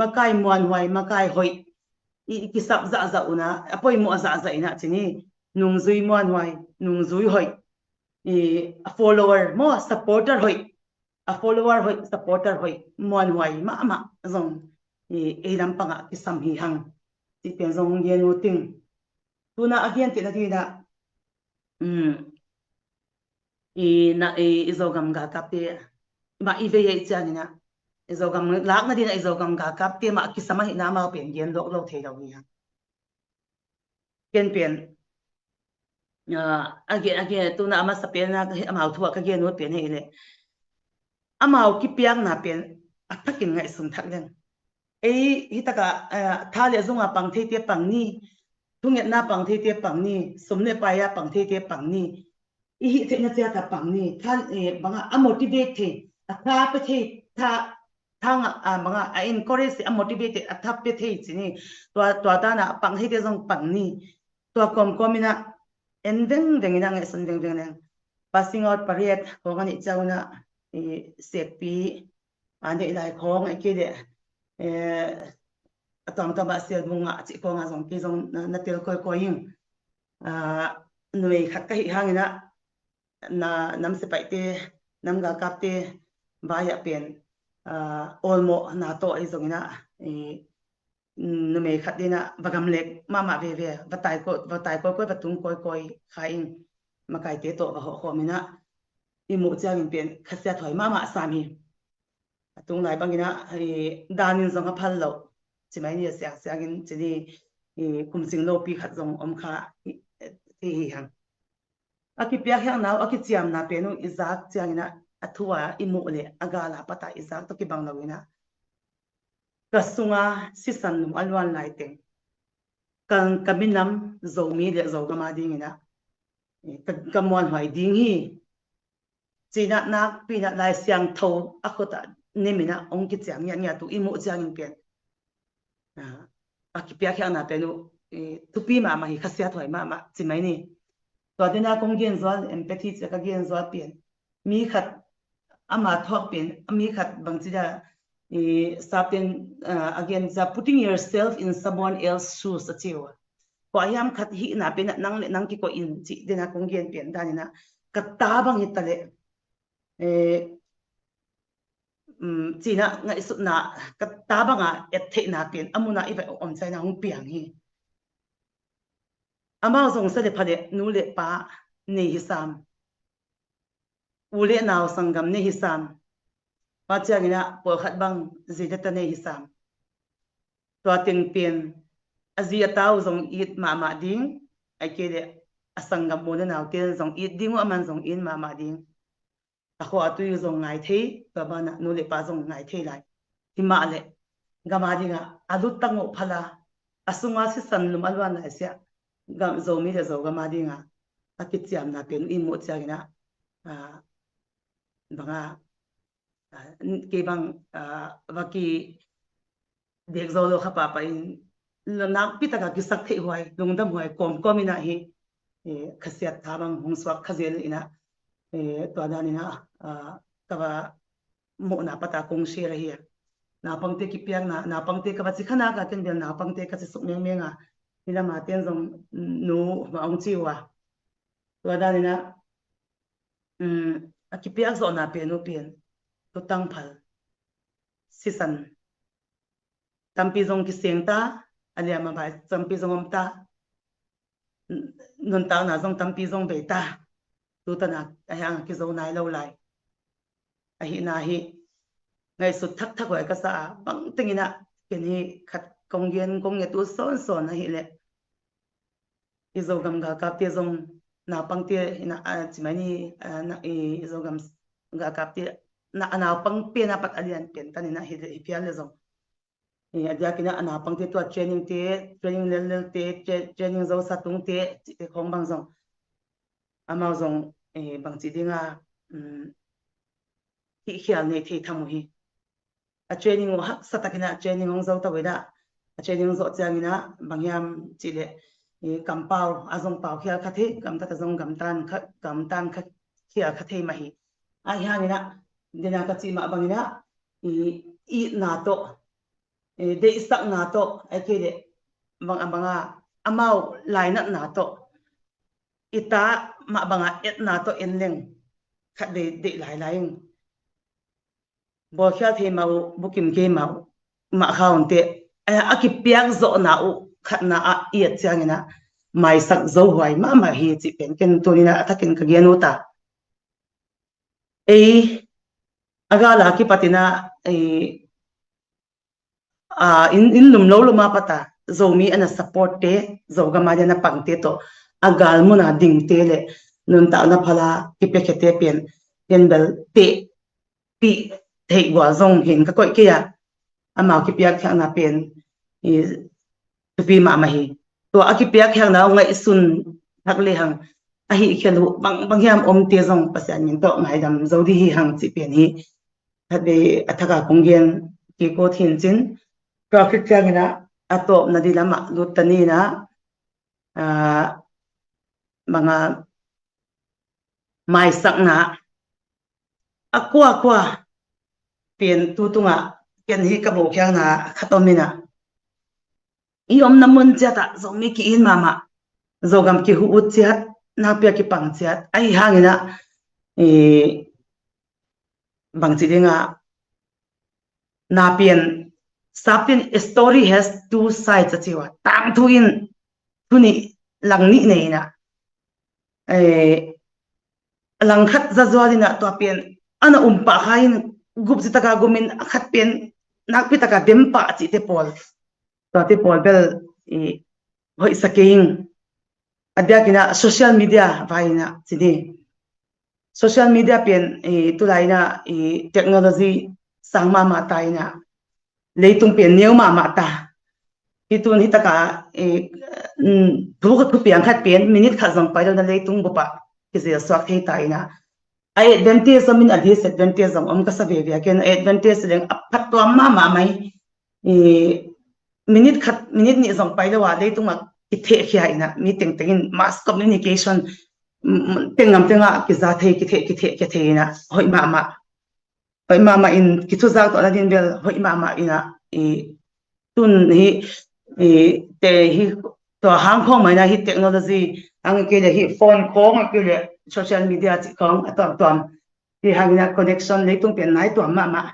makai muanhuai, makai hoih i, i kisap zahzah un ah, a poimawh zahzah in ah ci ni, nungzui muanhuai, nungzui hoih, i, a follower maw, supporter hoih, a follower hoih, supporter hoih, muanhuai mahmah zong i, ei lam pangah kisam hi hang. Cih pen zong gen uh ting. Tuna a gen teh na ding in ah, um, i, na, i, i Zogam galkapte mah i vei ahih ciangin ah, i Zogam lak na ding in ah i Zogam galkapte mah kisam ahihna amau pen gen lawk lo thei lo hi hang. Ken pen, ah, a gen, a gen, tuna a masa pen ah amau thu ah ka gen uh pen hi leh, amau kipiakna pen a thakin ngaihsun thak leng. Ei, hi takah, eh, tha le zunga pang theite pang ni, thungetna pang theite pang ni, sum le pai a pang theite pang ni, i hih theihna ciat a pang ni, tha, eh, bangah a motivate thei, a tha pe thei, tha, tha ngah, ah, bangah a encourage thei, a motivate thei, a tha pe thei ci ni, tua, tua dan a pang theite zong pang ni, tua kawmkawm in ah en vengveng in ah ngaihsun vengveng leng. Passing out pariat khawng a neih ciang un ah, i, sekpi a neih lai khawng, ahih kei leh, eh, a tuamtuam ah sialbung ah cih khawng ah zong kei zong na, na tel kawikawi ing. Ah, numei khat ka hih hangin ah, na, nam sepaihte, nam galkapte vai ah pen, ah, awlmawhna tawh ahi zongin ah, i, numei khat in ah va gamlek mahmah veve, va tai kawi, va tai kawikawi, va tung kawikawi kha ing, makaite tawh va hawhkhawm in ah i muh ciangin pen khasiathuai mahmah sam hi. A tung lai bangin ah, i, dan in zong a phal lo. Ci mai ni a siangsiangin, ci ni, i, kum sing lopi khat zong om kha, i, ti hi hang. A kipiakkhiatna uh, a kiciamna pen uh i zak ciangin ah, a thu a i muh le a gal a pat a i zak tawh kibang lo in ah, ka sunga sisan num a luan lai teng, ka, ka minam Zomi le Zogam a dingin ah, ka, ka muanhuai ding hi. Ci-in ah nakpi-in ah Lai Siangtho a khut ah nem in ah hong kiciam ngiatngiat uh i muh ciangin pen, ah, a kipiakkhiatna pen uh, i, thupi mahmah hi, khasiathuai mahmah ci mai ni. Tua dena kong gen zual, empathy ci a ka gen zual pen, mi khat ama thuak pen, mi khat bangci da, i, sapten, ah, a gen za putting yourself in someone else's shoes a ci uh a. Kua hiam khat hihna pen ah nang le nang kikoih in cih dena kong gen pen dan in ah ka ta bang hi ta leh, eh, um, ci-in ah ngaihsutna, ka ta bang a et theihna pen a mun ah i va om ciangin ah hong piang hi. Amau zong sa le pha le nu le pa nei hi sam. U le nau sanggam nei hi sam. Tua ciangin ah pawlkhat bang zi le ta nei hi sam. Tua teng pen a zi a ta uh zong it mahmah ding, ahih kei leh a sanggam u le naute zong it ding uh, aman zong it mahmah ding. A khua a tui uh zong ngai thei, tua banah nu le pa zong ngai thei lai. Hi mah leh gam a dingah a luttang uh phal a, a sunga sisan num a luan lai siah, gam, Zomi le Zogam a dingah a kiciamna pen i muh ciangin ah, ah, bang a, ah, kei bang, ah, va ki dek zo lo kha pahpah in, nakpi taka kisak theih huai, lungdam huai kawmkawm in ah hi, eh, khasiat tha bang hong suak kha zel in ah, eh, tua dan in ah, ah, ka va muhna pata kong share ahi a. Naupangte kipiakna, naupangte ka va ci kha nak a, ken bel naupangte ka ci suk mengmeng a, hi lam a ten zong nu mah hong ci uh a. Tua dan in ah, um, a kipiak zawhna pen uh pen, lutang phal, sisan tampi zong kiseng ta, a liam a bai tampi zong om ta, nuntakna zong tampi zong bei ta. Tutan a, a hiang a kizo nai lo lai. Ahihna hi ngaihsut thakthak huai ka sa a, bang teng in ah ken hi khat kong gen kong nget uh sawnsawn ahih leh, i Zogam galkapte zong, naupangte in ah, a, ci mai ni, a, na, i, i Zogam galkapte na, a naupang pen a pat a lian pen tan in ah hi, hi phial le zong, i, a diakin ah a naupangte tua training te, training lellelte, tra-, training zosa tungte cihte khawng bang zong, amau zong eh, bangci dinga, um, hihkhial nei thei tham uh hi. A training uh haksa takin a training hong zo to in a, a training hong zawh ciangin a bang hiam cih leh, eh, kampau a zong pau khial kha thei, gamtat a zong gamtan kha, gamtan kha khial kha thei mah hi. Ahi hangin a, dena ka cih mah bangin a, i, itna tawh, eh, deihsakna tawh, a kei leh bang a banga amau lainatna tawh, i ta mah banga etna tawh en leng khat deih, deih lailai ing. Bawlkhial thei mah uh, bukim kei mah uh, mah kha un teh, eh, a kipiak zawhna uh khatna ah i et ciangin a maisak zo huai mahmah hi cih pen ken tunin a thakin ka gen uh ta. Ei, a gala kipatin a, ei, a, in, in lum lo lum a pata, Zomi ana support te, Zogam a dia na pangte tawh, a gal muna dingte le, nuntakna phala, kipiakhete pen, ken bel te, pi, theih gual zong hin ka koih kei a, amau kipiak khiakna pen, i, thupi mahmah hi. Tua a kipiak khiakna ngaihsun thak lehang, a hihkhial uh bang, bang hiam omte zong Pasian min tawh ngaidam zo di hi hang cih pen hi. Khat vei a thaka kong gen kik uh hi in cin, tua khit ciangin a, a tawpna di lamah lut ta ni in a, a, banga maisakna a kuakua pen tu tungah ken hi ka bawlkhialna khat om in a, i omna mun ciatah Zomi ki-it mahmah, Zogam kihu ut ciat, nakpi a kipang ciat, ahi hangin a, i, bangci dinga, na pian, sap pian, a story has two sides a ci uh a, tangthu in thu nih, lang nih nei in a, eh, lang khat zazual in a tua pian ana um pah kha in, gupzi taka gum in, a khat pian nakpi taka dem pah cihte pawl, tuate pawl bel, i, hoihsa kei ing. A diakin a social media vai in a ci ni. Social media pian, i, tulai in a, i, technology sang mahmah ta in a, leitung pian neu mahmah ta. Hi tun hi taka, i, mm, thu, thupiang khat pian minute khat zong pai lo in a leitung bup ah kizil suak thei ta in a, a advantage om in a disadvantage zong om ka sa veve a, ken a advantage leng a phattuam mahmah mai. I, minute khat, minute nih zong pai lo a, leitung ah kithehkhia in a, mi tengteng in mass communication, mm, teng ngam tengah kiza thei, kitheh, kitheh, kitheh in a, hoih mahmah. Hoih mahmah in kithuzak tuahna din bel hoih mahmah in a, i, tun hi, i, te hi, tua hang khawng mah in a hi technology, hang kei le hi phone khawng, kei le social media cih khawng a tuamtuam. Hi hangin a connection leitung pian nai tuam mahmah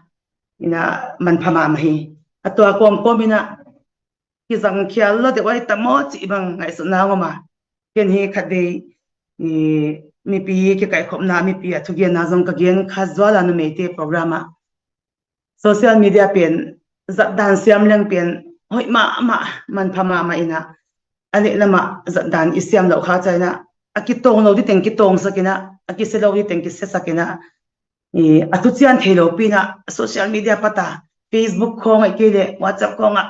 in a manpha mahmah hi. A tua kawmkawm in a kizangkhial lo deuh ai ta maw cih bang ngaihsutna hong om a. Ken hi khat vei, i, mipi kikaihkhopna, mipi a thugenna zong ka gen kha zual a, numeite program ah. Social media pian, zatdan siam leng pian, hoih mahmah, manpha mahmah in a, a leh lamah zatdan i siam loh kha ciangin a, a kitawng lo diteng kitawngsak in a, a kisia lo diteng kisiasak in a, i, a thucian thei lopi in a, social media pata, Facebook khawng ah kei le, WhatsApp khawng ah,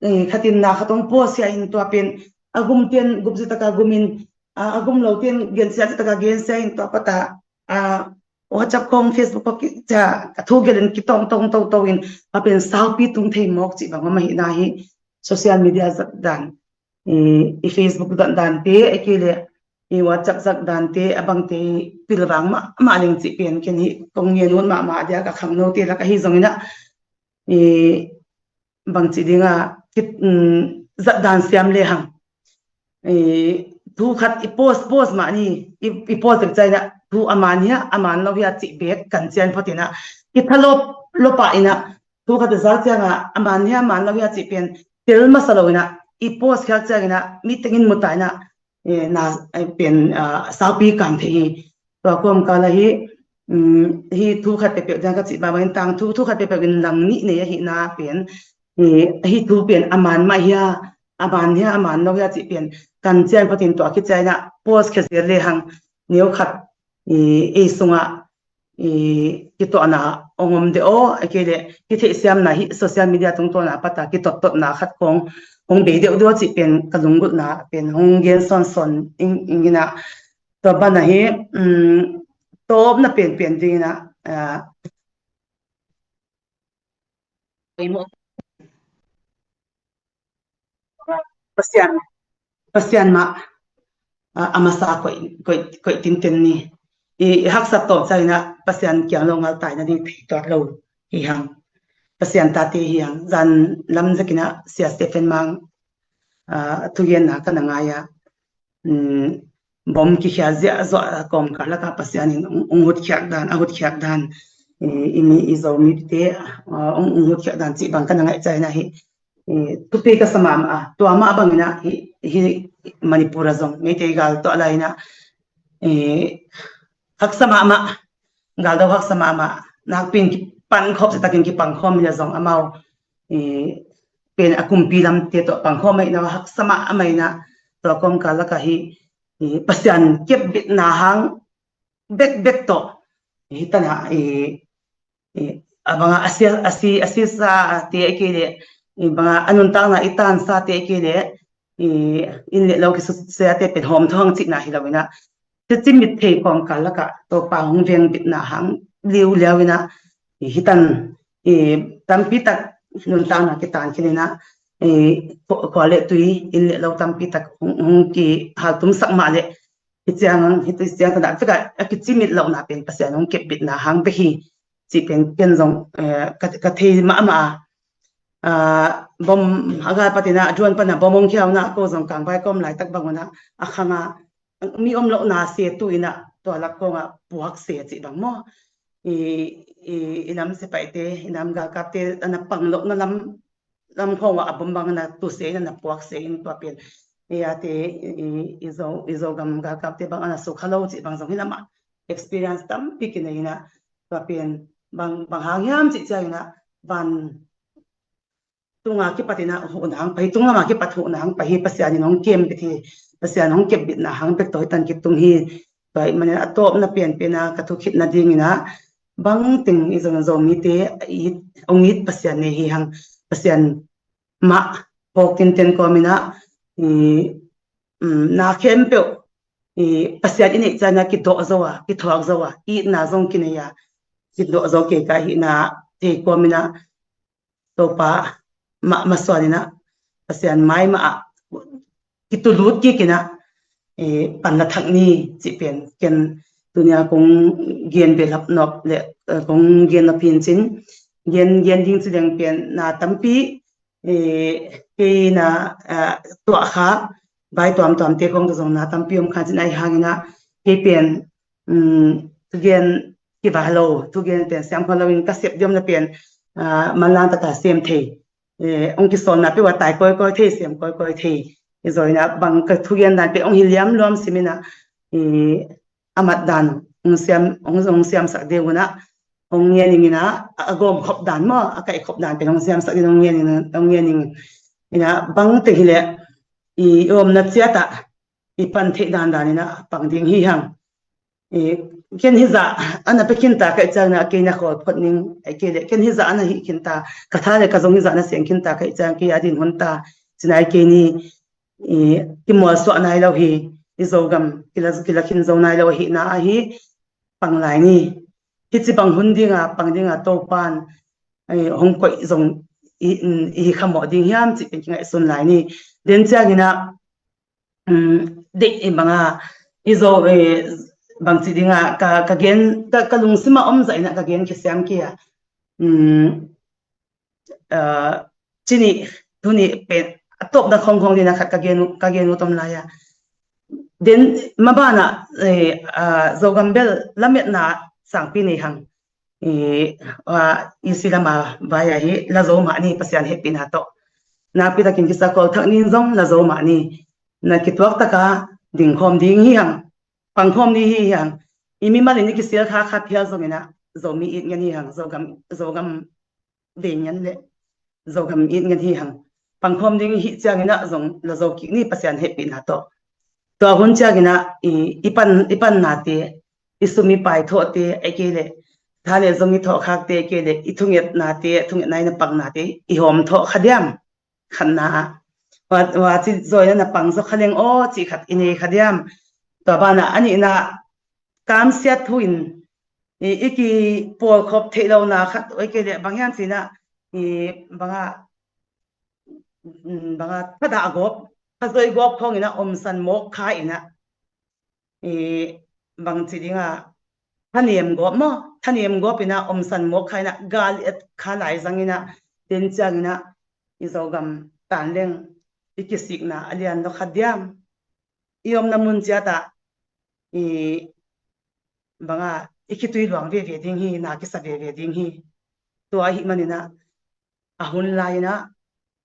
eh, khatin na khat hong post sia in tua pen, a gum ten gupzi taka gum in, a, a gum lo ten gensia zi taka gensia in tua pata, a, WhatsApp khawng, Facebook khawng ki, cia, a thu gelh in kitong tong to to in, a pen saupi tung thei mawk cih bang om ahihna hi. Social media zatdan, i, i Facebook zatdan te, a kei le, i WhatsApp zatdan te, a bangte pilvang mahmah leng cih pen ken hi kong ngen ut mahmah dia, ka khangno te lak ahi zongin a, i, bangci dinga, kit, um, zatdan siam lehang. I, thu khat i post, post mah ni, i, i post dek ciangin a, thu a man hia, a man lo hia cih bek kan cian phot in a, kithalop, lopa in a, thu khat i zak ciangin a, a man hia, a man lo hia cih pen, tel masa lo in a, i post khial ciangin a, mi tengin mu ta in a, eh, na, eh, pen, ah, saupi kan thei hi. Tua kawmkal ah hi, um, hi thu khat peuhpeuh dang ka cih bangbangin tangthu, thu khat peuhpeuh in lang nih nei ahihna pen, eh, hi thu pen a man mah hia, a man hia, a man lo hia cih pen kan cian phatin tua kician ah post khia zel lehang neu khat, eh, ei sungah, i, kituahna hong om de aw, a kei le, kitheihsiamna hi social media tungtawna pata kitottotna khat khawng hong bei deuhdeuh cih pen ka lunggulhna pen hong gen sawnsawn ing, ing in a, Tua banah hi, um, tawpna penpen dingin ah, ah, Pasian, Pasian mah, ah, a masa koih, koih, koih tinten ni. I, i haksa tawp ciangin ah Pasian kiang lo ngaltaina ding thei tuat lo hi hang. Pasian tate hi hang. Zan lam zekin ah Sia Stephen Mang, ah, thugenna ka na ngai a, um, bom kikhiat ziahziah kawmkal lakah Pasian in hong, hong hutkhiat dan, a hutkhiat dan, i, i mi, i Zomite, ah, hong, hong hutkhiat dan cih bang ka na ngaih ciangin ah hi, i, thupi ka sa mahmah a, tua mah bangin ah hi, hi Manipur ah zong Meitei gal tuah lai-in ah, i, haksa mahmah, galdo haksa mahmah, nakpi-in kipankhop, citakin kipankhawm hi leh zong amau, i, pen a kumpi lamte tawh pankhawm ahihna haksa mahmah in ah, tua kawmkal lakah hi, i, Pasian kepbitna hang bekbek tawh, i, hi tan ah, i, i, a bangah a si, a si, a sisa te ahih kei leh, i, bangah a nuntakna i tansa te ahih kei leh, i, inn le lo kisusia te pen hawm thawng cihna hi lo-in ah, cicimit thei kawmkal lakah Topa hong vengbitna hang liuliau in ah, i, hi tan, i, tampi tak nuntakna kitan khin in ah, i, khua, khua le tui, inn le lo tampi tak hong, hong kihaltumsak mah leh, hi ciang, hi ciang tan ah vek a, a kicimit lohna pen Pasian hong kepbitna hang bek hi cih pen ken zong, eh, ka, ka thei mahmah a. Ah, bom a gal patin ah, drone pan ah bom hong khia un ah, ko zong kangvai ka om laitak bang un ah, a khang ah mi om lohna se tu in ah, tua lak kawng ah puak se cih bang maw. I, i, i nam sepaihte, i nam galkapte a na pang lohna lam, lam khawng ah a bom bang a na tu se in, a na puak se in, tua pen, i, a te, i, i, i Zo, i Zogam galkapte bang a na sukha lo cih bang zong hi lam ah experience tampi kinei in ah, tua pen bang, bang hang hiam cih ciangin ah, van tunga kipat in ah huhna hang pai, tung lama kipat huhna hang pai hi, Pasian in hong kempit hi, Pasian hong kepbitna hang bek tawh hi tan kitung hi. Tua ahih manin a tawpna pianpian a ka thukhitna dingin ah, bangteng i Zogam Zomite i it, hong it Pasian nei hi hang, Pasian mah phawk tinten kawmin ah, i, um, na khempeuh, i, Pasian i neih ciangin ah kidawh zo a, kithuak zo a, itna zong kinei a, kidawh zo kei ka hihna thei kawmin ah, Topa mah masuan in ah, Pasian mai mah ah kitulut kik in ah, eh, pan la thak ni cih pen ken tuni a kong gen behlap nop le, eh, kong gen nop hi in cin, gen, gen ding ci leng pen na tampi, eh, kei na, eh, tuah kha, vai tuamtuamte khawng tawh zong na tampi om kha cin, ahih hangin ah kei pen, um, thugen kiva lo, thugen pen siam kha loin ka sep diam na pen, ah, manlang taka sem thei. Eh, hong kisawlna peuh a tai kawikawi thei, sem kawikawi thei. I zawina bang ka thugen dan peuh hong hi liamluam simin ah, i, a mat dan hong siam, hong, hong siamsak ding un ah, hong ngen ing in ah, a gawm khop dan maw, a kaih khop dan pen hong siamsak ding, hong ngen ing, hong ngen ing in ah, bangteng hi leh i omna ciat ah i pan theih dandan in ah pang ding hi hang. I, ken hizah a na pia khinta ka hih ciangin ah kei na khawl phot ning, ahih kei leh ken hizah a na hih khinta, ka tha le ka zong hizah na siang khinta ka hih ciang kei a din hun ta, ci nai kei ni. I, kimualsuah nai lo hi, i Zogam kila, kila khin zo nai lo ahihna ahi, pang lai ni. Hici bang hun dinga, pang dinga Topan, eh, hong koih zong i, i, i khamawh ding hiam cih pen kingaihsun lai ni. Den ciangin ah, um, deih i banga, i Zo, eh, bangci dinga, ka, ka gen, ka, ka lungsima om zah in ah ka gen khia siam kei a. Um, ah, cini, tuni pen, a tawpna khongkhong dina khat ka gen, ka gen ut om lai a. Den, mabana, eh, ah, Zogam bel lametna sangpi nei hang. I, ah, i silama vai ahi, la zo mah ni, Pasian hehpihna tawh. Nakpi takin kisakol thak nin zong la zo mah ni. Na kituak taka dingkhawm ding hi hang. Pangkhawm ni hi hang. I mimal in i kisil kha kha phial zongin ah, Zomi it ngen hi hang, Zogam, Zogam vei ngen le Zogam it ngen hi hang. Pangkhawm ding i hih ciangin ah zong la zo kik ni, Pasian hehpihna tawh. Tua hun ciangin ah i, i pan, i pannate, i sum i pai thawhte, ahih kei leh tha le zong i thawhkhakte, ahih kei leh i thungetnate, thungetna i na pangnate i hawm thawh kha diam? Khatna ah, wa, wa ci zawina na pang zaw kha leng aw cih khat i nei kha diam? Tua banah a nihna kamsiat thu in i, i kipawlkhop theih lohna khat oi kei leh bang hiam cinah i bangah bangah thadah gawp, thazoi gawp khawng inah omsan mawk kha inah i bangci dinga thanem gawp maw, thanem gawp inah omsan mawk kha inah gal et kha lai zang inah den ciang inah i Zogam tanleng i kisikna a lian lo khat diam. I omna mun ciatah i banga i khitui luang veve ding hi, na kisa veve ding hi. Tua ahi maninah a hun lai inah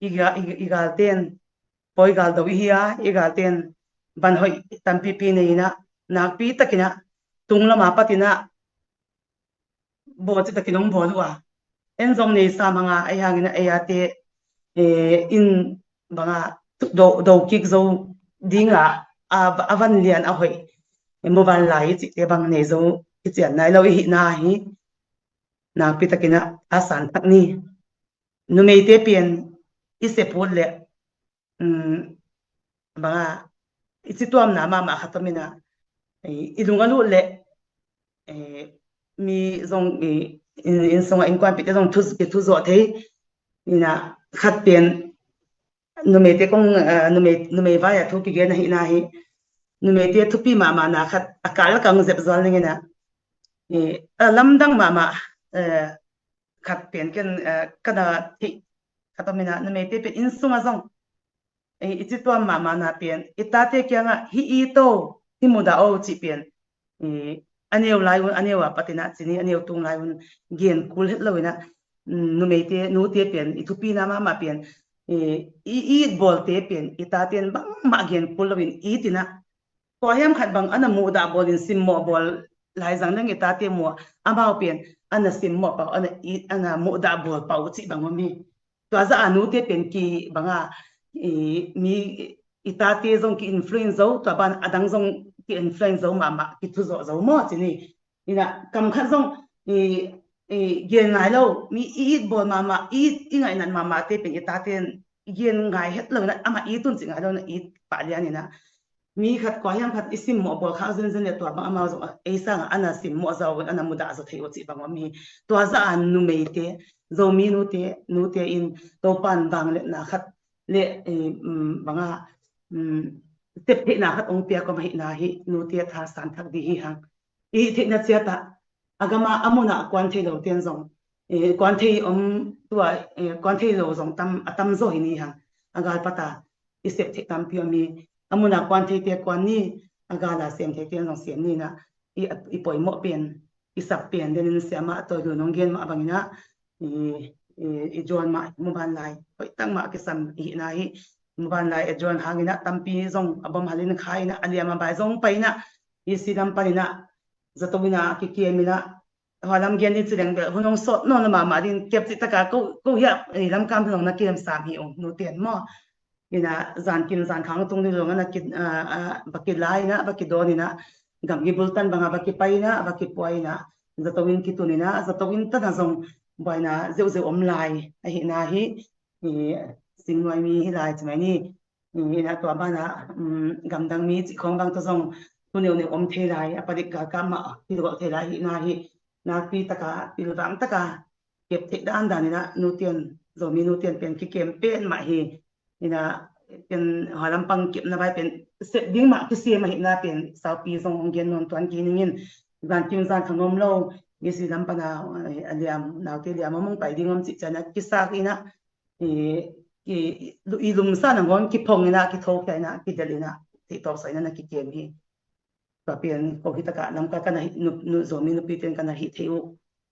i ga- i- i galten pawi gal do ihi a, i galten ban hoih tampipi nei inah nakpi takinah tung lama patinah bawl citakin hong bawl uh a, en zong nei sam hanga ahi hangin a ei ate in banga do kik zo dinga a van lian a hoih mobile lai i cihte bang nei zo i cian nai lo ihi na hi. Nakpi takin a san thak ni. Numeite pian i sep ut le banga i ci tuamna mahmah khat om inah i lung a lut le mi zong inn sunga innkuanpite zong thu zawh thei inah khat pian numeite kong numei vai a thu kigen ahi na hi. Numeite thupi mahmah na khat a kal kang zep zual ning inah a lamdang mahmah khat pian ken kana thih khat om inah numeite pian inn sunga zong i ci tuam mahmah na pian i tate kiangah hi i to hi mudah o cih pian a neu lai un a neu a patinah cini a neu tung lai un gen kul het lo inah numeite nute pian i thupina mahmah pian i it bawlte pian i taten bangmah gen kul loin it inah kua hiam khat bang ana muhdah bawlin simmawh bawl lai zang dang i tate muah amau pian ana simmawh pau ana it ana muhdah bawl pau cih bang om hi. Tua zah a nute pian ki banga mi i tate zong ki influence zo, tua ban a dang zong ki influence zo mahmah, ki thuzawh zo maw cini. Inah kam khat zong i gen ngai lo mi i it bawl mahmah i it i ngaihnat mahmahte pian i taten i gen ngai het lo inah amah it un cih ngai lo inah it pah lian inah mi khat kua hiam khat i simmawh bawl khak zenzen le tua bang amau zong ei sangah ana simmawh zo un ana mudah zo thei uh cih bang om hi. Tua zah a numeite Zomi nute nute in Topan vangliatna khat le banga teptheihna khat ong piak om ahi na hi. Nute tha san thak di hi hang. I theihna ciatah a gama a munah kuan thei lo ten zong kuan thei om tua kuan thei lo zong tam a tam zaw hi ni hang. A gal pata i sep theih tampi om hi. A muna kuan theite kuan ni a gala sem theite zong sem ni inah i poimawh pen i sap pen denin siamah a tawi lu nong gen mah banginah i juan mah hi. Muban lai hoihtak mah kisam ihi na hi. Muban lai a juan hanginah tampi zong a bom halin kha inah a liam a bai zong pai inah i si lam paninah zato inah kikiam inah Hua lam gen ding ci leng bel hun hong sawt nawn lo mahmah ding kep cih taka ko ko hiah ei lam kam thong na kem sam hi ung nu ten maw. Ina zan kim zan khang tung ding zong ana ki a a ba ki lai na ba ki dawn ina gam ki bul tan banga ba ki pai na ba ki puai na zato in ki tun ina zato in tana zong buaina zeuh zeuh om lai ahi na hi. I singnuai mi hi lai ci mai ni. Ina tua bana gamdang mi cih khawng bang tawh zong thu neu neu om thei lai a padik galkap mah hi luak thei lai hi na hi. Nakpi taka pilvang taka kep theih dan dan ina nutian Zomi nutian pen kikem pen mah hi. Ina pen hua lampang kepna vai pen sep ding mah kisiam ahi na pen saupi zong hong gen nuam tuan ki ningin zan kim zan khang om lo. Gisi lam pana a liam naute liam om hong pai ding om cih ciana kisak ina i, i, i lumsa nangawn kiphong ina kithokhia ina kidel ina theih tawpsa ina na kikem hi. Tua pian ko hi taka lamka kana hi nu, nu Zomi nupi ten kana hi thei uh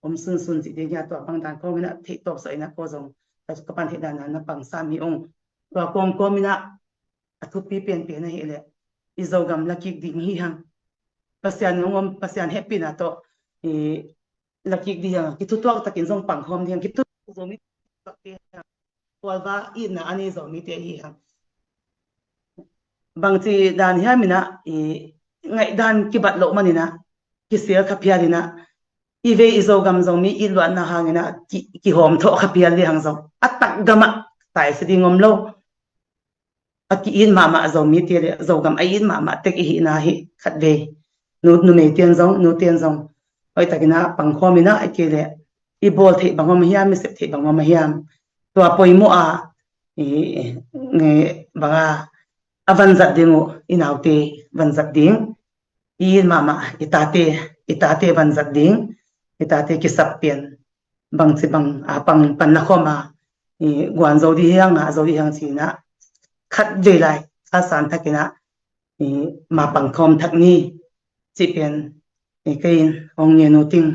om sunsun cih ding hia tua bang dan khong ina theih tawpsa ina ko zong ka pan theih dan na pang sam hi ong. Tua kawmkawm ina a thupi pianpian ahi leh i Zogam lakik ding hi hang. Pasian hong om Pasian hehpihna tawh i lakik ding hi hang. Kithutuak takin zong pangkhawm ding hi hang. Kithutuak Zomi tuakte hi hang. Kualva itna a nei Zomite hi hang. Bangci dan hiam ina i ngaihdan kibat loh man ina kisial kha phial ina i vei i Zogam Zomi i luatna hang ina ki, kihawm thawh kha phial ding hang zong a tak gamah taisi ding om lo. a ki-it mahmah Zomite le Zogam a it mahmah tek i hihna hi khatvei. Nu, numei ten zong, nu ten zong hoih takin ah pangkhawm in ah, a kei le i bawl theih bang om a hiam, i sep theih bang om a hiam, tua poimawh a, i, i, bang a, a vanzat ding uh, i naute vanzat ding, i it mahmah i tate, i tate vanzat ding, i tate kisap pian bangci bang a pang pan na khawm a, i guan zo dih hiang, ngah zo dih hiang ci-in ah khatvei lai kha san thakin ah, i ma pangkhawm thak ni cih pian, i kei in hong ngen uh ting.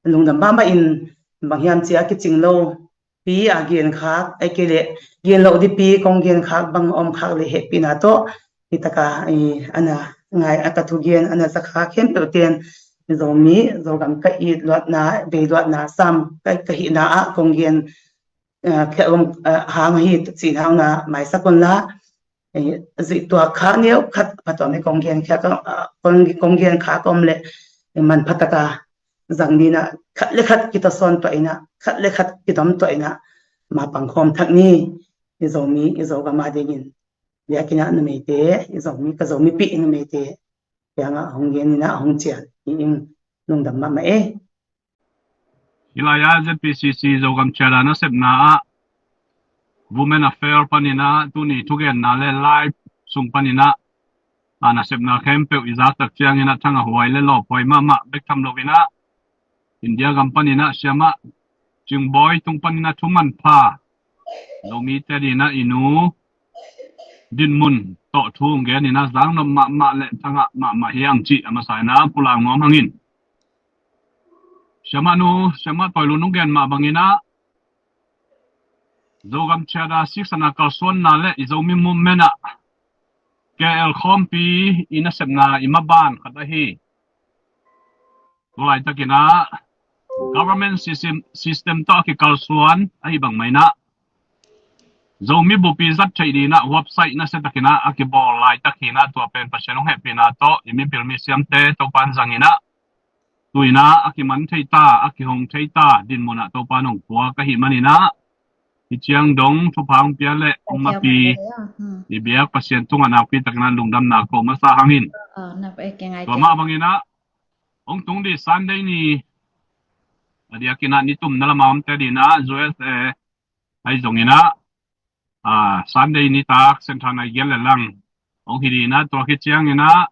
Lungdam mahmah in, bang hiam ci a kicing lo pi a genkhak, a kei le gen loh dih pi kong genkhak bang om khak le hehpihna tawh hi taka, i, ana ngai a ka thugen ana za khak khempeuh ten Zomi, Zogam ka it luatna, bei luatna sam ka, ka hihna ah kong gen, eh, khia om, eh, hang hi cihna hong na maisak un la, eh, zuih tuak khak neu khat pha tuam hi kong gen khia ka, eh, kong, kong gen khak om le, eh, manpha taka zang dih in ah khat le khat kitawsawn tuah in ah, khat le khat kidom tuah in ah ma pangkhawm thak ni. I Zomi, i Zogam a dingin biakinn ah numeite, i Zomi, ka Zomipih numeite kiangah hong gen in ah hong cian hi ing. Lungdam mahmah e. Hih lai-ah Z P C C Zogam Charter nasepna ah Women Affair panin ah tuni thugenna le live sung panin ah, a nasepna khempeuh i zak tak ciangin ah thangah huai le lawphuai mahmah bek tham loin ah, India gam panin ah siamah Cingbawi tung panin ah thu manpha, Zomite dingin ah i nu Dinmun tawh thu hong gen in ah zaknop mahmah le thangah mahmah hi ang cih a masa in ah pulak nuam hang in. Siamah nu, siamah Toilun hong gen mah bangin ah, Zogam Charter six ana kalsuanna le i Zomi movement ah K L khawmpi i nasepna i maban khat ahi. Tu laitakin ah government system, system tawh a kikalsuan ahi bang mah in ah, Zomi bup i zat theih dingin ah website nasia takin ah a kibawl laitak hi in ah, tua pen Pasian hong hehpihna tawh i mipil misiamte Topan zang in ah, tu in ah a kiman thei ta, a kihong thei ta, Dinmun ah Topan hong pua ka hih manin ah, hih ciang dong thupha hong pia le hong mapi i biak Pasian tungah nakpi takin ah lungdamna ko masa hang in. Tua mah bangin ah hong tung dih Sunday ni, a diakin ah nitumna lamah omte dingin ah U S A ahi zongin ah, ah, Sunday nitak senthan nai giat le lang hong hi dingin ah, tua khit ciangin ah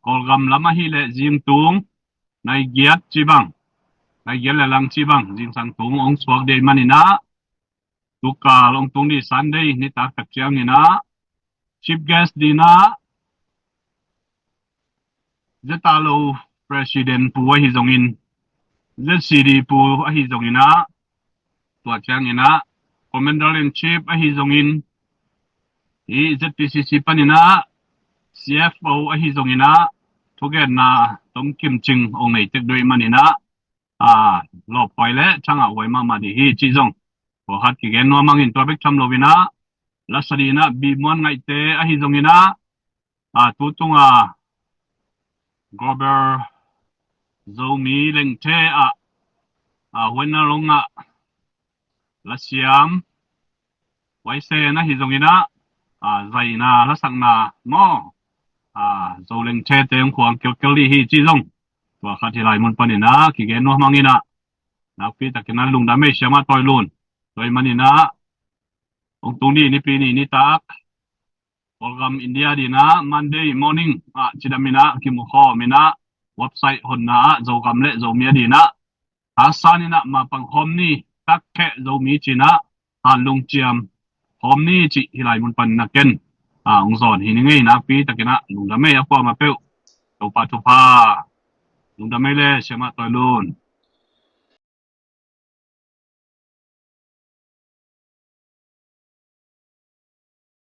Kawlgam lam ahih leh zingtung nai giat ci bang, nai giat le lang ci bang, zingsang tung hong suak ding manin ah, tukal hong tung dih Sunday nitak tak ciangin ah chief guest dingin ah Z R O President pu ahi zongin, Z C D pu ahi zongin ah, tua ciangin ah Commander in Chief ahi zongin, i Z P C C panin ah C F O ahi zongin ah, thugenna tomkim cing hong nei tek ding manin ah, a, lawphuai le thangah huai mahmah ding hi cih zong pawlkhat kigen nuam hang in, tua bek tham loin ah, lasa dingin ah Bi Muan Ngaihte ahi zongin ah, a, tu tunga Global Zomi Lengthe ah, a, huaina longah lasiam huaisen ahi zongin ah, a, zaina lasakna maw, a, Zo Lengthe te hong khuang kelkel dih hi cih zong tua khat hih lai mun panin ah kigen nuam hang in ah, nakpi takin ah lungdam ei siamah Toilun. Tua ahih manin ah hong tung ni nipi ni nitak Kawlgam India dingin ah Monday morning ah cidam in ah kimu khawm in ah, website honna ah Zogam le Zomi a dingin ah, thasan in ah ma pang khawm ni, takkhe Zomi ci-in ah hanlung ciam khawm ni cih hih lai mun panin ah ken, a, hong zawn hi ning ei. Nakpi takin ah lungdam ei a kuamah peuh. Topa thupha. Lungdam ei le siamah Toilun.